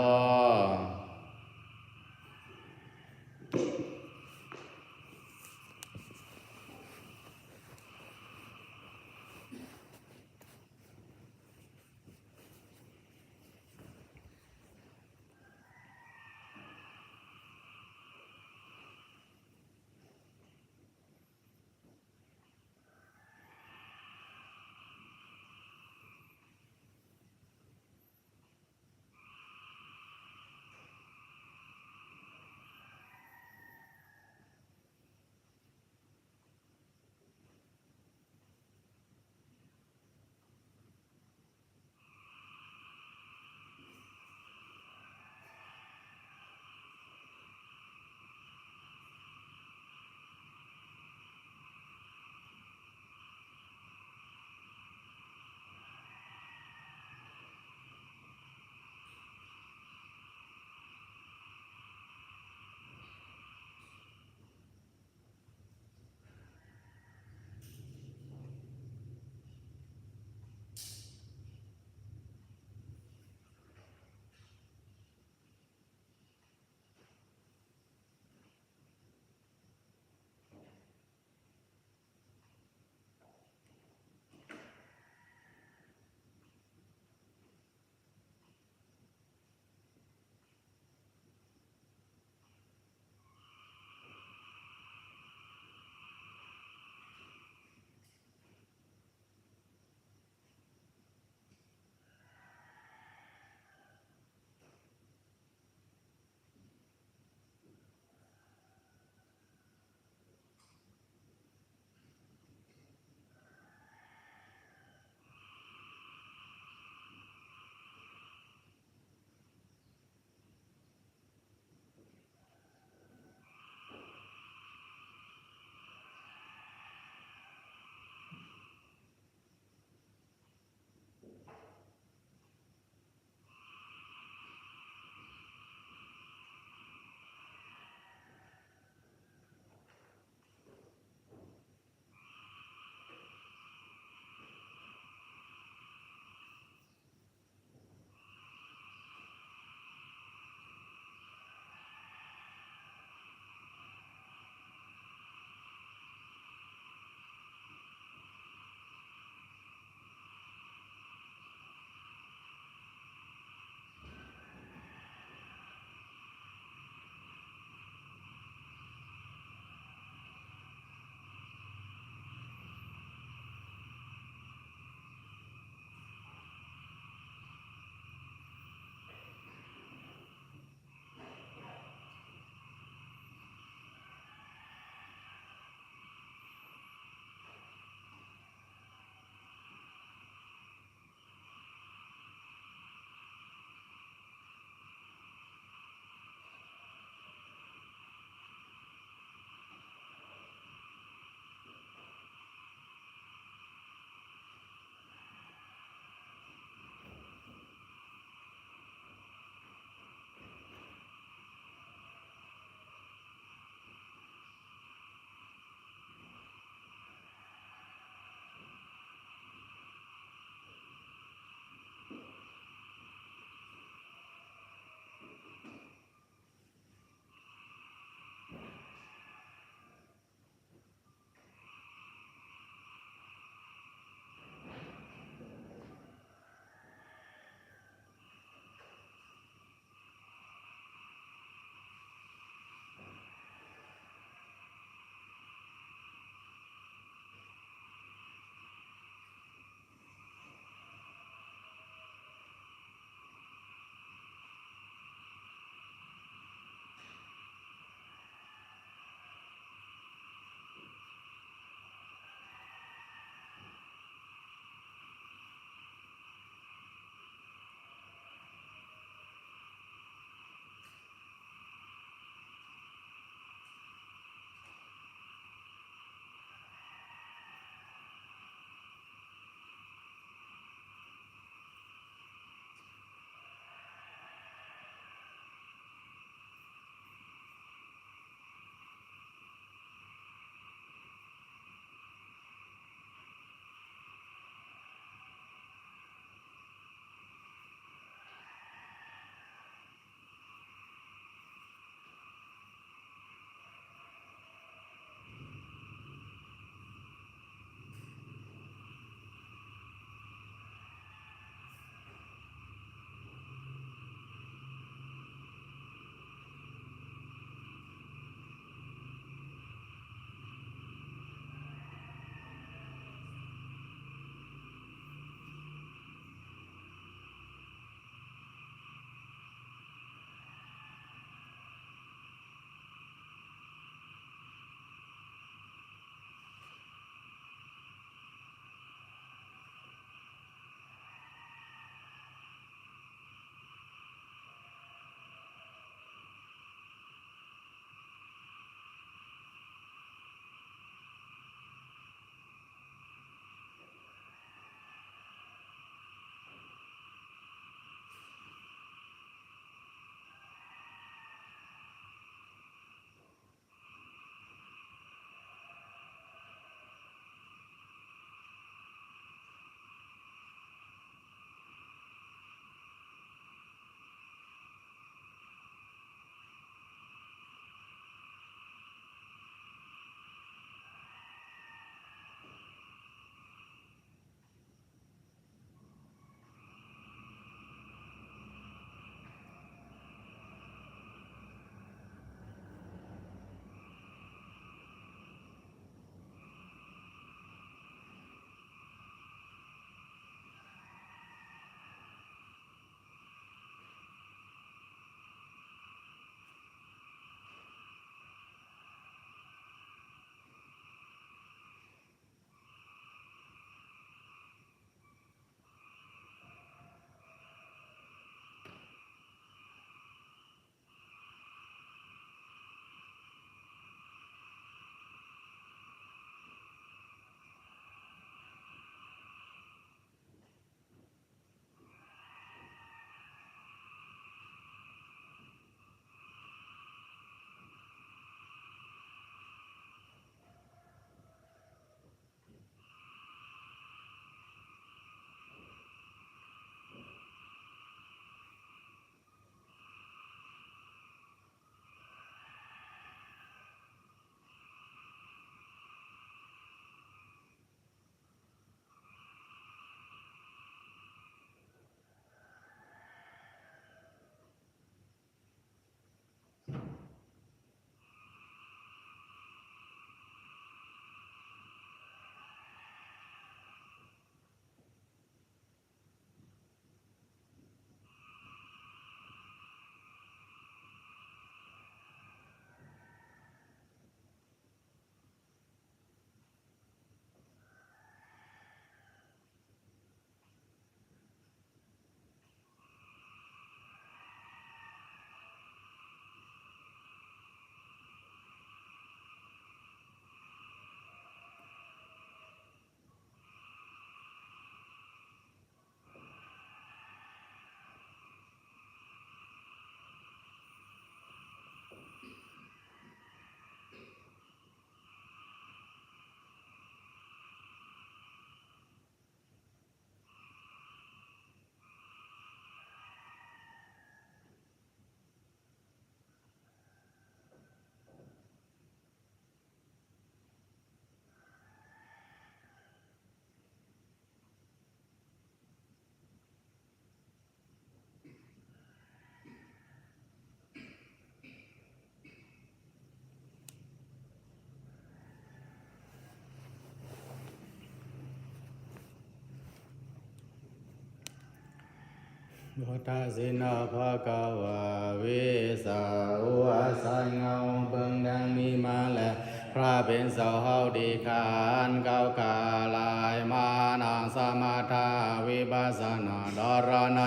Buddhasena bhagavā vessāvassā ငວ ƀຶງ ດັ່ງມີມາແລະ ພຣະເປັນເຈົ້າເຮົາ ທີ່ຂ້າອັນເກົ່າຂ້າຫຼາຍມາ ນັ່ງສະມະຖະວິປັດສະນາ ທະລະໄນ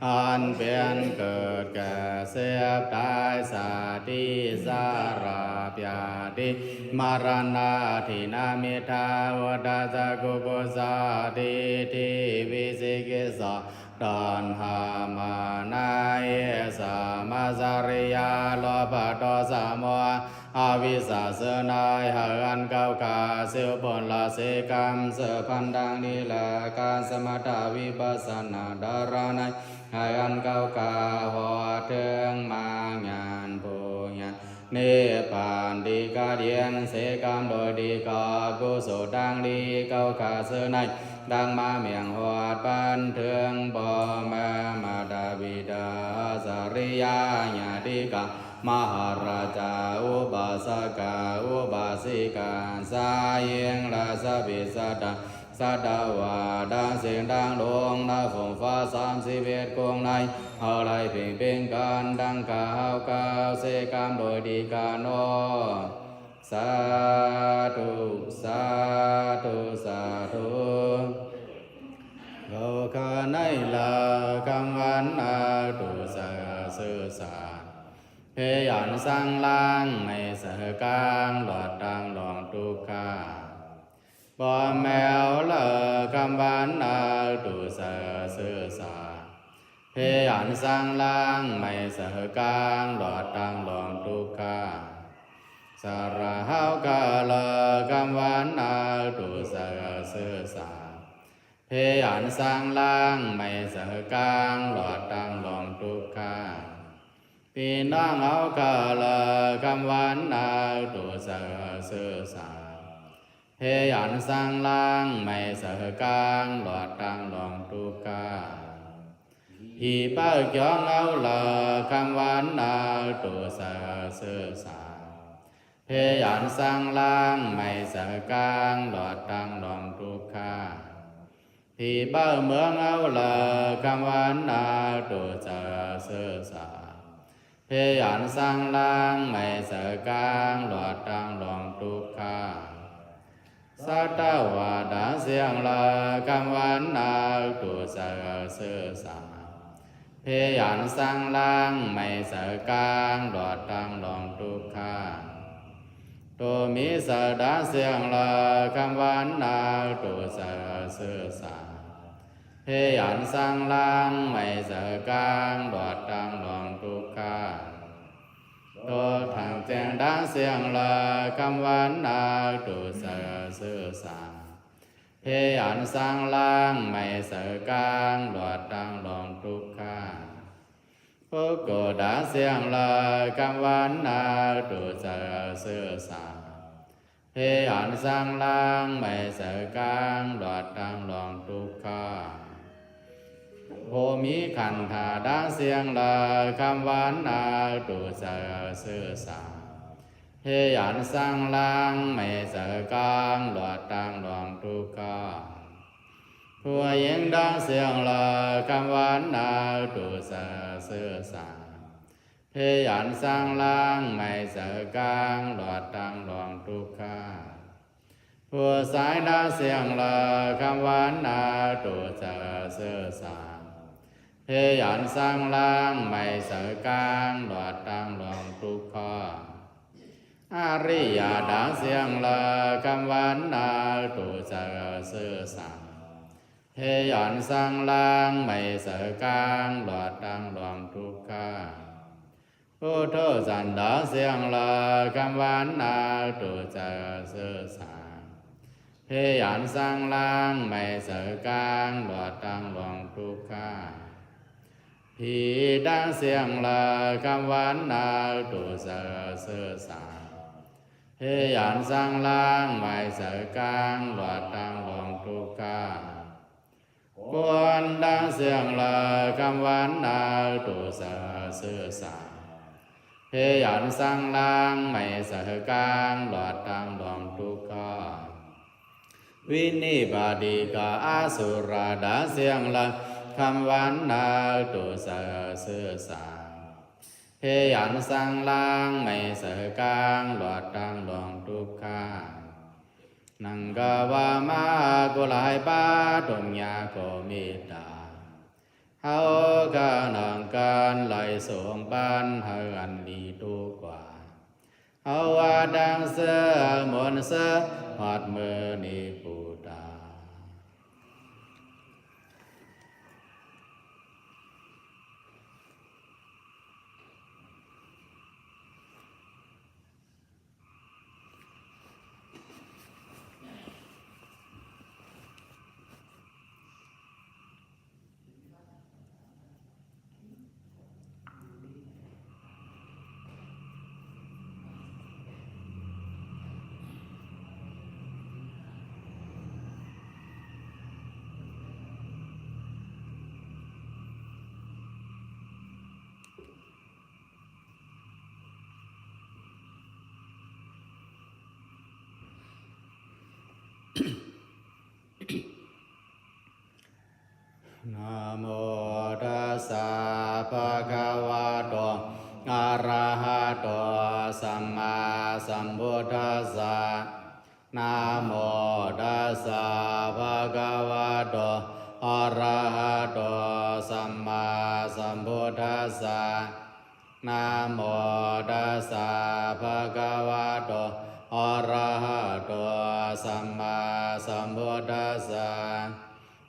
ອັນເປັນເກີດແກ່ເຈັບຕາຍ ຊາດຕິຊະລາ ບຽດບັງ ມະລະນະ ທີນະມິດຖາ ອຸດທະຈັກຂຸ ໂກສາ ທິດຖິ ວິຈິກິດສາ ຕັນຫາ ມານະ ເອສາ ມາດສະລິຍາ ໂລພະ ໂທສະ ໂມຫະ ອະວິຊຊາ ເຊີນນາຍ ໃຫ້ອັນເກົ່າຂ້າ ຊິວປຸນລະ ເສກຳ ເຊີພັນ ດັ່ງນີ້ແລ ການສະມະຖະ ວິປັດສະນາ ທະລະໄນ ໃຫ້ອັນເກົ່າຂ້າ ຮອດເຖິງ ມາກຍານ ພູຍານ ນິບພານ ທີ່ກະເຫັນ ເສກຳ ໂດຍທີ່ກອບກຸສົລ ດັ່ງນີ້ເກົ່າຂ້າ ເຊີນນາຍ ດັ່ງມາແມ່ງຮອດ ປັນເຖິງ ພໍ່ແມ່ ມາດຕາ ບິດາ ອາສະລິຍາ ຍາຕິກາ ມະຫາລາຊາ ອຸບາສະກາ ອຸບາສິກາ ຊາຍຍິງ ລາຊະບິດສະດາ ສັດຕະວາ ທັງເສັງທັງລົງ ໃນຟືງຟ້າ ສາມສິບເອັດກົງໃນ ເຮົາໄດ້ເພັ່ງເປັນກັນ ດັ່ງຂ້າເຮົາກ່າວ ເສກຳ ໂດຍທີ່ກາໂນ ສາທຸ ສາທຸ ສາທຸ ເຮົາຂ້າໃນລາຄຳວັນນາ ຕຸສະເສສາ ເພຍານສັງລາງ ໄມສະກາງ ຫຼອດທັງຫຼວງ ທຸກຂະ Bō meo lā khamvana tu sa sā sā. Phayān saṃ lāṃ mai sā kāṃ lōt taṃ lōṃ tukkhā. Sarahau kā lā khamvana tu sa sā sā. Phayān saṃ lāṃ mai sā kāṃ lōt taṃ lōṃ tukkhā. Pi nōṃ hau kā lā khamvana tu sa sā sā. Phayān saṃ lāṃ mai sā kāṃ lōt taṃ lōṃ tukkhā. Hi pā kyōṃ hau lā khamvana tu sa sā sā. Phayān saṃ lāṃ mai sā kāṃ lōt taṃ lōṃ tukkhā. Hi pā mōṃ hau lā khamvana tu sa sā sā. Phayān saṃ lāṃ mai sā kāṃ lōt taṃ lōṃ tukkhā. Satvā daṃ saṃ lā khamvana tu sa sā sā. Phayān saṃ lāṃ mai sā kāṃ lōt taṃ lōṃ tukkhā. Tumhi sā daṃ saṃ lā khamvana tu sa sā sā. Phayān saṃ lāṃ mai sā kāṃ lōt taṃ lōṃ tukkhā. Toṭṭhaṃ ceng daṃ saṃ lā khamvana tu sa sā sā. Phayān saṃ lāṃ mai sā kāṃ lōt taṃ lōṃ tukkhā. Pukku daṃ saṃ lā khamvana tu sa sā sā. Phayān saṃ lāṃ mai sā kāṃ lōt taṃ lōṃ tukkhā. Bhūmi khandhā daṃ saṃ lā khamvana tu sa sā sā. Phayān saṃ lāṃ mai sā kāṃ lōt taṃ lōṃ tukkhā. ຜູ້ຍິງ daṃ saṃ lā khamvana tu sa sā sā. Phayān saṃ lāṃ mai sā kāṃ lōt taṃ lōṃ tukkhā. ຜູ້ຊາຍ daṃ saṃ lā khamvana tu sa sā sā. Phayān saṃ lāṃ mai sā kāṃ lōt taṃ lōṃ tukkhā. Ariyā daṃ saṃ lā khamvana tu sa sā sā. Phayān saṃ lāṃ mai sā kāṃ lōt taṃ lōṃ tukkhā. Puthujjana daṃ saṃ lā khamvana tu sa sā sā. Phayān saṃ lāṃ mai sā kāṃ lōt taṃ lōṃ tukkhā. Bhī daṃ saṃ lā khamvana tu sa sā sā. Phayān saṃ lāṃ mai sā kāṃ lōt taṃ lōṃ tukkhā. Koṇḍaṃ saṃ lā khamvana tu sa sā sā. Phayān saṃ lāṃ mai sā kāṃ lōt taṃ lōṃ tukkhā. Vinipātikā asurā daṃ saṃ lā ຄຳຫວານນັກ ຕູສະເສີສາ ເພຢັນສັງລາງ ໄມ່ໃສ່ກາງ ລອດທັງລອງທຸກຂ້າ ນັງກະວ່າມາ ໂກຫຼາຍປາ ທຸມຍາໂກເມດຕາ ເຮົາກະນັງກັນ ໄຫຼສົງປັນ ໃຫ້ອັນດີທຸກກວ່າ ເຮົາວ່າດັ່ງເສືອ ມົນເສືອ ຮອດມື້ນີ້ປູຕາ. Namo tassa bhagavato arahato sammāsambuddhassa. Namo tassa bhagavato arahato sammāsambuddhassa. Namo tassa bhagavato arahato sammāsambuddhassa.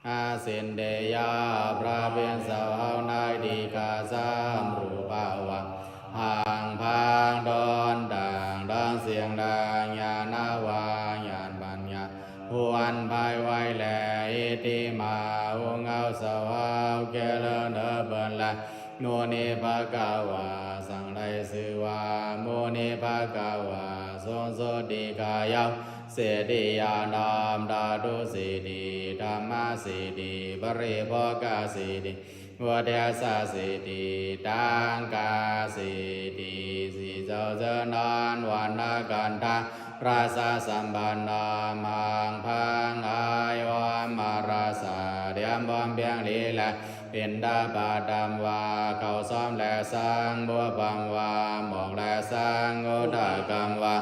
Asintiya ພຣະເປັນເຈົ້າເຮົານາຍ dīghā ສຳຮູບປະຫວັດ ຫາງພາງດອນຕ່າງ ທັງສິ່ງຕ່າງ ຍານະວາ ຍານປັນຍາ ຜູ້ອັນພາຍໄວແລ ອິດທິມະຫາ ອົງເຮົາເຈົ້າເຮົາ ເຈຣິນເລີດເລີດແລ ມຸນິພະຄະວາ ສັງໄດ້ຊື່ວ່າ ມຸນິພະຄະວາ ຊົງສຸດທິກາຍາວ ສິດທິຍານາມ ທາຕຸສິດທິ ທຳມະສິດທິ ປະລິໂພຄະສິດທິ ອຸເທສະສິດທິ ຕັງຄະສິດທິ ສີ່ເຈົ້າເຊີນນອນ ວັນນະກັນທາ ລາຊະສຳບັນນາ ມັງພາງອາຍ ອອມມາລາຊາ ຕຽມພ້ອມພຽງດີແລ ປິນທະບາດທຳວ່າ ເຂົ້າຊອມແລສັງ ບົວພຳວ່າ ໝອກແລສັງ ອຸດທະກຳວ່າ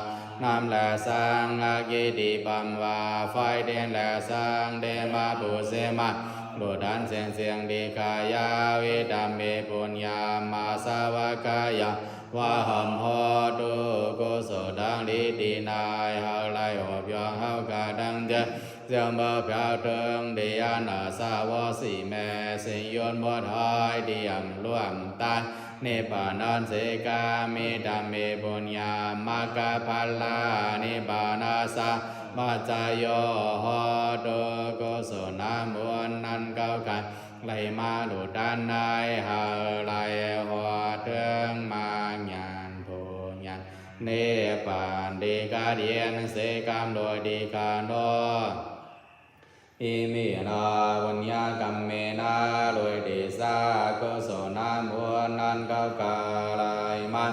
ນ້ຳແລສັງ ອາກິດທິພຳວ່າ ໄຟເດັນແລສັງ ເດມະປູເຊມະ ລູກຫຼານເສັງເສັງ ດີຄາຍາ ວິດາມິ ປຸນຍາມາ ສາວະກາຍາ ວະຫັມໂຫຕຸ ກຸສົນທັງດີທີ່ນາຍ ເຮົາໄດ້ອົບຢອງ ເຮົາກະທັງເຈີ ເຊິ່ງບໍ່ແຜວເຖິງ ທີ່ອັນອາສາວົ ສີ່ແມ່ເສັງຍົນໝົດຫາຍ ທີ່ອຳລ່ວງຕາຍ ນິບານັນເສກາ ມີທຳມີປຸນຍາ ມັກກະຜະລາ ນິບານາສາ ປັດຈະໂຍ ໂຫຕຸ ກຸສົນນຳບຸນນັ້ນເຂົາຂ້າ ໄຫຼມາລູກທ່ານນາຍ ເຮົາໄຫຼຮອດເຖິງ ມັກຍານ ພູຍານ ນິບານ ທີ່ກະເດນເສກຳໂດຍດີກາໂນ ອິມິນາ ປຸນຍະກຳເມນາ ໂດຍເດຊະ ກຸສົນນຳບຸນນັ້ນເຂົາກະໄຫຼມາ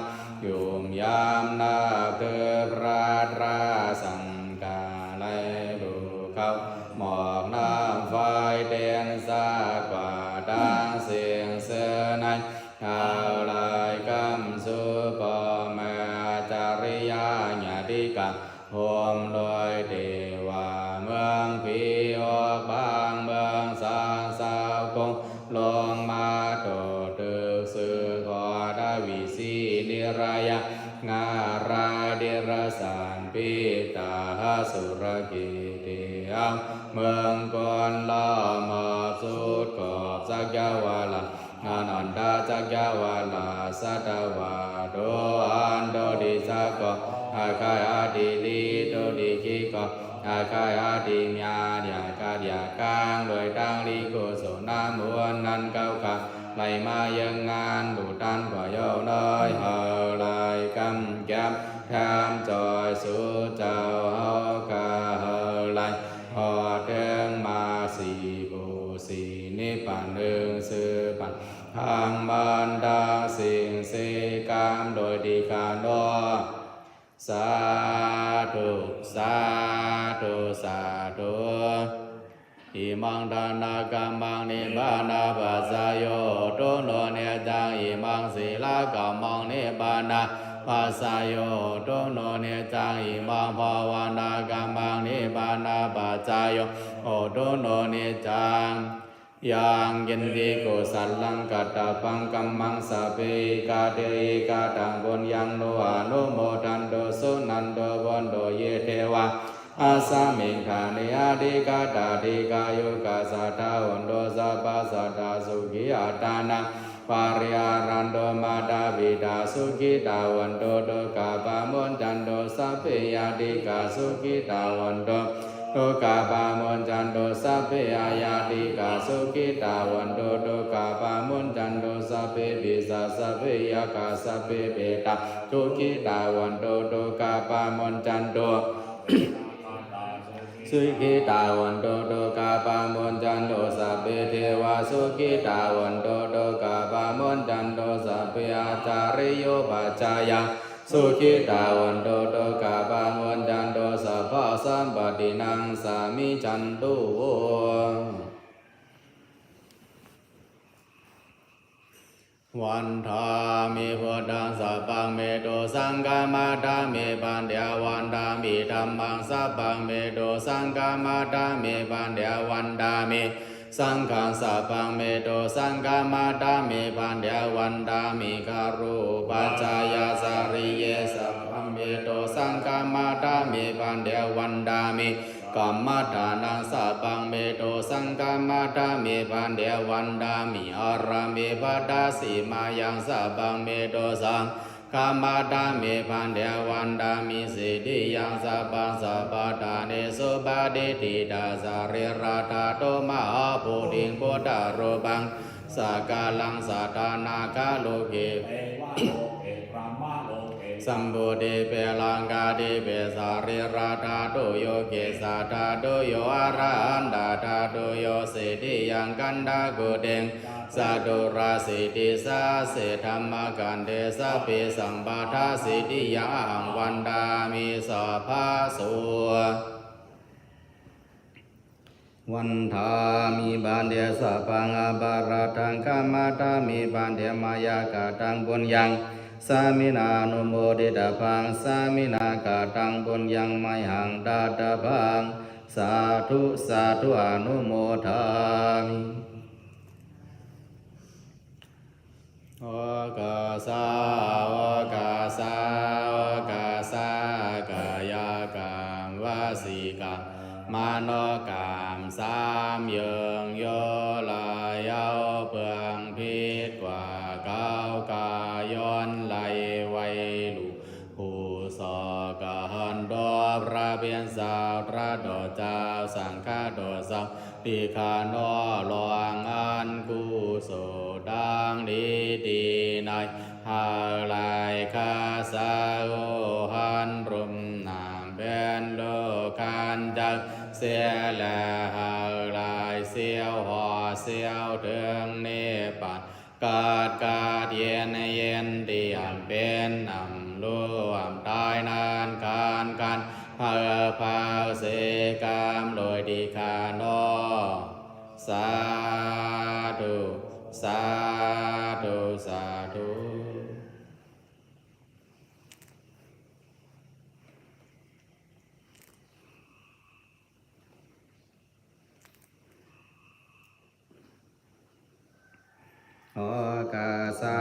ຍຸ່ມຢາມນັບຖືພຣະຕາສັງກະໄລລູກເຂົາ ໝອກນ້ຳໄຟເຕັນສາກວ່າ ທັງເສັງເຊີນໃນ ເຮົາໄຫຼກຳຊູ ພໍ່ແມ່ ອາຈາລິຍະ ຍາຕິກາ ໂຮມໂດຍເທວາ ເມືອງຜີ ອົກບາງ ເມືອງສາງ ຊາວກົງ ລົງມາໂຕຕຶກຊຶກ ຂໍທະວີສີ ນິຣະຍະ ງາຣາ ຕິລະສານ ພິກຕາ ຫະສຸລະກີຕິ ເອົາເມືອງກົນລະມາບສຸດຂອບ ສັກຍະວາລາ ອະນັນຕະຈັກກະວາລາ ສັດຕະວາໂຕ ອັນໂຕທິສາກໍ ອາຄາຍອາທິລີໂຕ ທີ່ຄີກໍ ອາຄາຍອາທິຍານ ຢາກາດຢາກາງ ໂດຍທັງລີກຸສົນນຳບຸນນັ້ນເຂົາຂ້າ ໄຫຼມາເຢີ້ງງານ ລູກທ່ານກໍເຍົານ້ອຍ ເຮົາໄຫຼກຳແກມ ແຖມຈ່ອຍສູ່ເຈົ້າ ເຮົາກະເຮົາໄຫຼ ຮອດເຖິງມາກສີ່ພູສີ່ ນິບພານເຖິງຊື່ພັນ ທັງມັນທັງສິ່ງເສກຳ ໂດຍດີກາໂນ ສາທຸ ສາທຸ ສາທຸ. imaṃ dānakammaṃ nibbānapaccayo hotu no niccaṃ, imaṃ sīlakammaṃ nibbānapaccayo hotu no niccaṃ, imaṃ bhāvanākammaṃ nibbānapaccayo hotu no niccaṃ. Yaṃ kiñci kusalaṃ kattabbaṃ kammaṃ sabbe ekā te ekadaṃ puññaṃ no anumodantu suṇantu bhonto ye devā asmiṃ ṭhāne adhigatā dīghāyukā sadā hontu sabbasadā sukhī attānaṃ pariharantu. Mātāpitā sukhitā hontu dukkhā pamuñcantu, sabbe ñātikā sukhitā hontu dukkhā pamuñcantu, sabbe aññātikā sukhitā hontu dukkhā pamuñcantu, sabbe pisā sabbe yakkhā sabbe petā sukhitā hontu dukkhā pamuñcantu, sukhitā hontu dukkhā pamuñcantu, sabbe devā sukhitā hontu dukkhā pamuñcantu, sabbe ācariyupajjhāyā sukhitā hontu dukkhā pamuñcantu, sabbasampattīnaṃ samijjhantu. Vandāmi buddhaṃ sabbaṃ me dosaṃ khamatha me bhante, vandāmi dhammaṃ sabbaṃ me dosaṃ khamatha me bhante, vandāmi saṅghaṃ sabbaṃ me dosaṃ khamatha me bhante, vandāmi guru upajjhāyācariye sabbaṃ me dosaṃ khamatha me bhante, vandāmi kammaṭṭhānaṃ sabbaṃ me dosaṃ khamatha me bhante, vandāmi ārāme bhattasīmāyaṃ sabbaṃ me dosaṃ khamatha me bhante, vandāmi siddhiyaṃ sabbaṃ sabbaṭṭhānesu patiṭṭhitā sārīradhātu mahābodhiṃ buddharūpaṃ sakalaṃ sadā nāgaloke jambudīpe laṅkādīpe sārīradhātuyo kesādhātuyo arahantadhātuyo siddhiyaṃ gandhakuṭeṃ caturāsītisahassadhammakkhandhe sabbe sampadā siddhiyā ahaṃ vandāmi sabbaso. Vandāmi bhante sabbaṃ aparādhaṃ khamatha me bhante, mayā kataṃ puññaṃ sāminā anumoditabbaṃ sāminā kataṃ puññaṃ mayhaṃ dātabbaṃ. Sādhu sādhu anumodāmi. Okāsa okāsa okāsa kāyakaṃ vacīkaṃ manokaṃ สาม เยิงโยลายเอาเปลืองพิษกว่าเก้า กายนไลไวลู ผู้สอกหันดอพระเพียรสาวพระโดดเจ้าสังฆโดดเจ้า ที่ข้าน้อลองอันกุศลดังนี้ดีใน หากหลายข้าสาวหันรุ่มน้ำเป็นลูกขันจักเสียแล หากหลายเสี้ยวหอเสี้ยวถึงนิพพาน กาดกาดเย็นเย็นเตียมเป็นอ่ำร่วมตายนานคานกันเผาเผาเสกรรมโดยที่ข้าน้อ สาธุ สาธุ สาธุ โอกาสา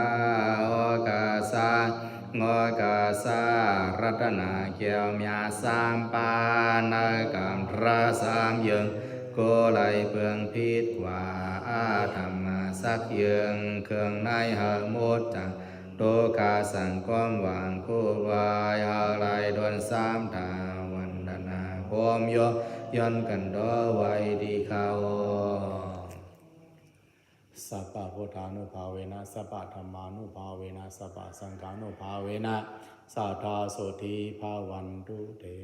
โอกาสา โอกาสา รัตนาแก้วเมียสามปาน ในกำพระสามเยิง ก็ไล่เปลืองพิษกว่าอาธรรมสักเยิง เครื่องในเหอะหมดจาก โตกาสังความหวังคู่วาย หากไล่ดวนสามตาวันดนาโฮมโย ย้อนกันต่อไว้ที่เขา Sabbabuddhānubhāvena sabbadhammānubhāvena sabbasaṅghānubhāvena sadā sotthī bhavantu te.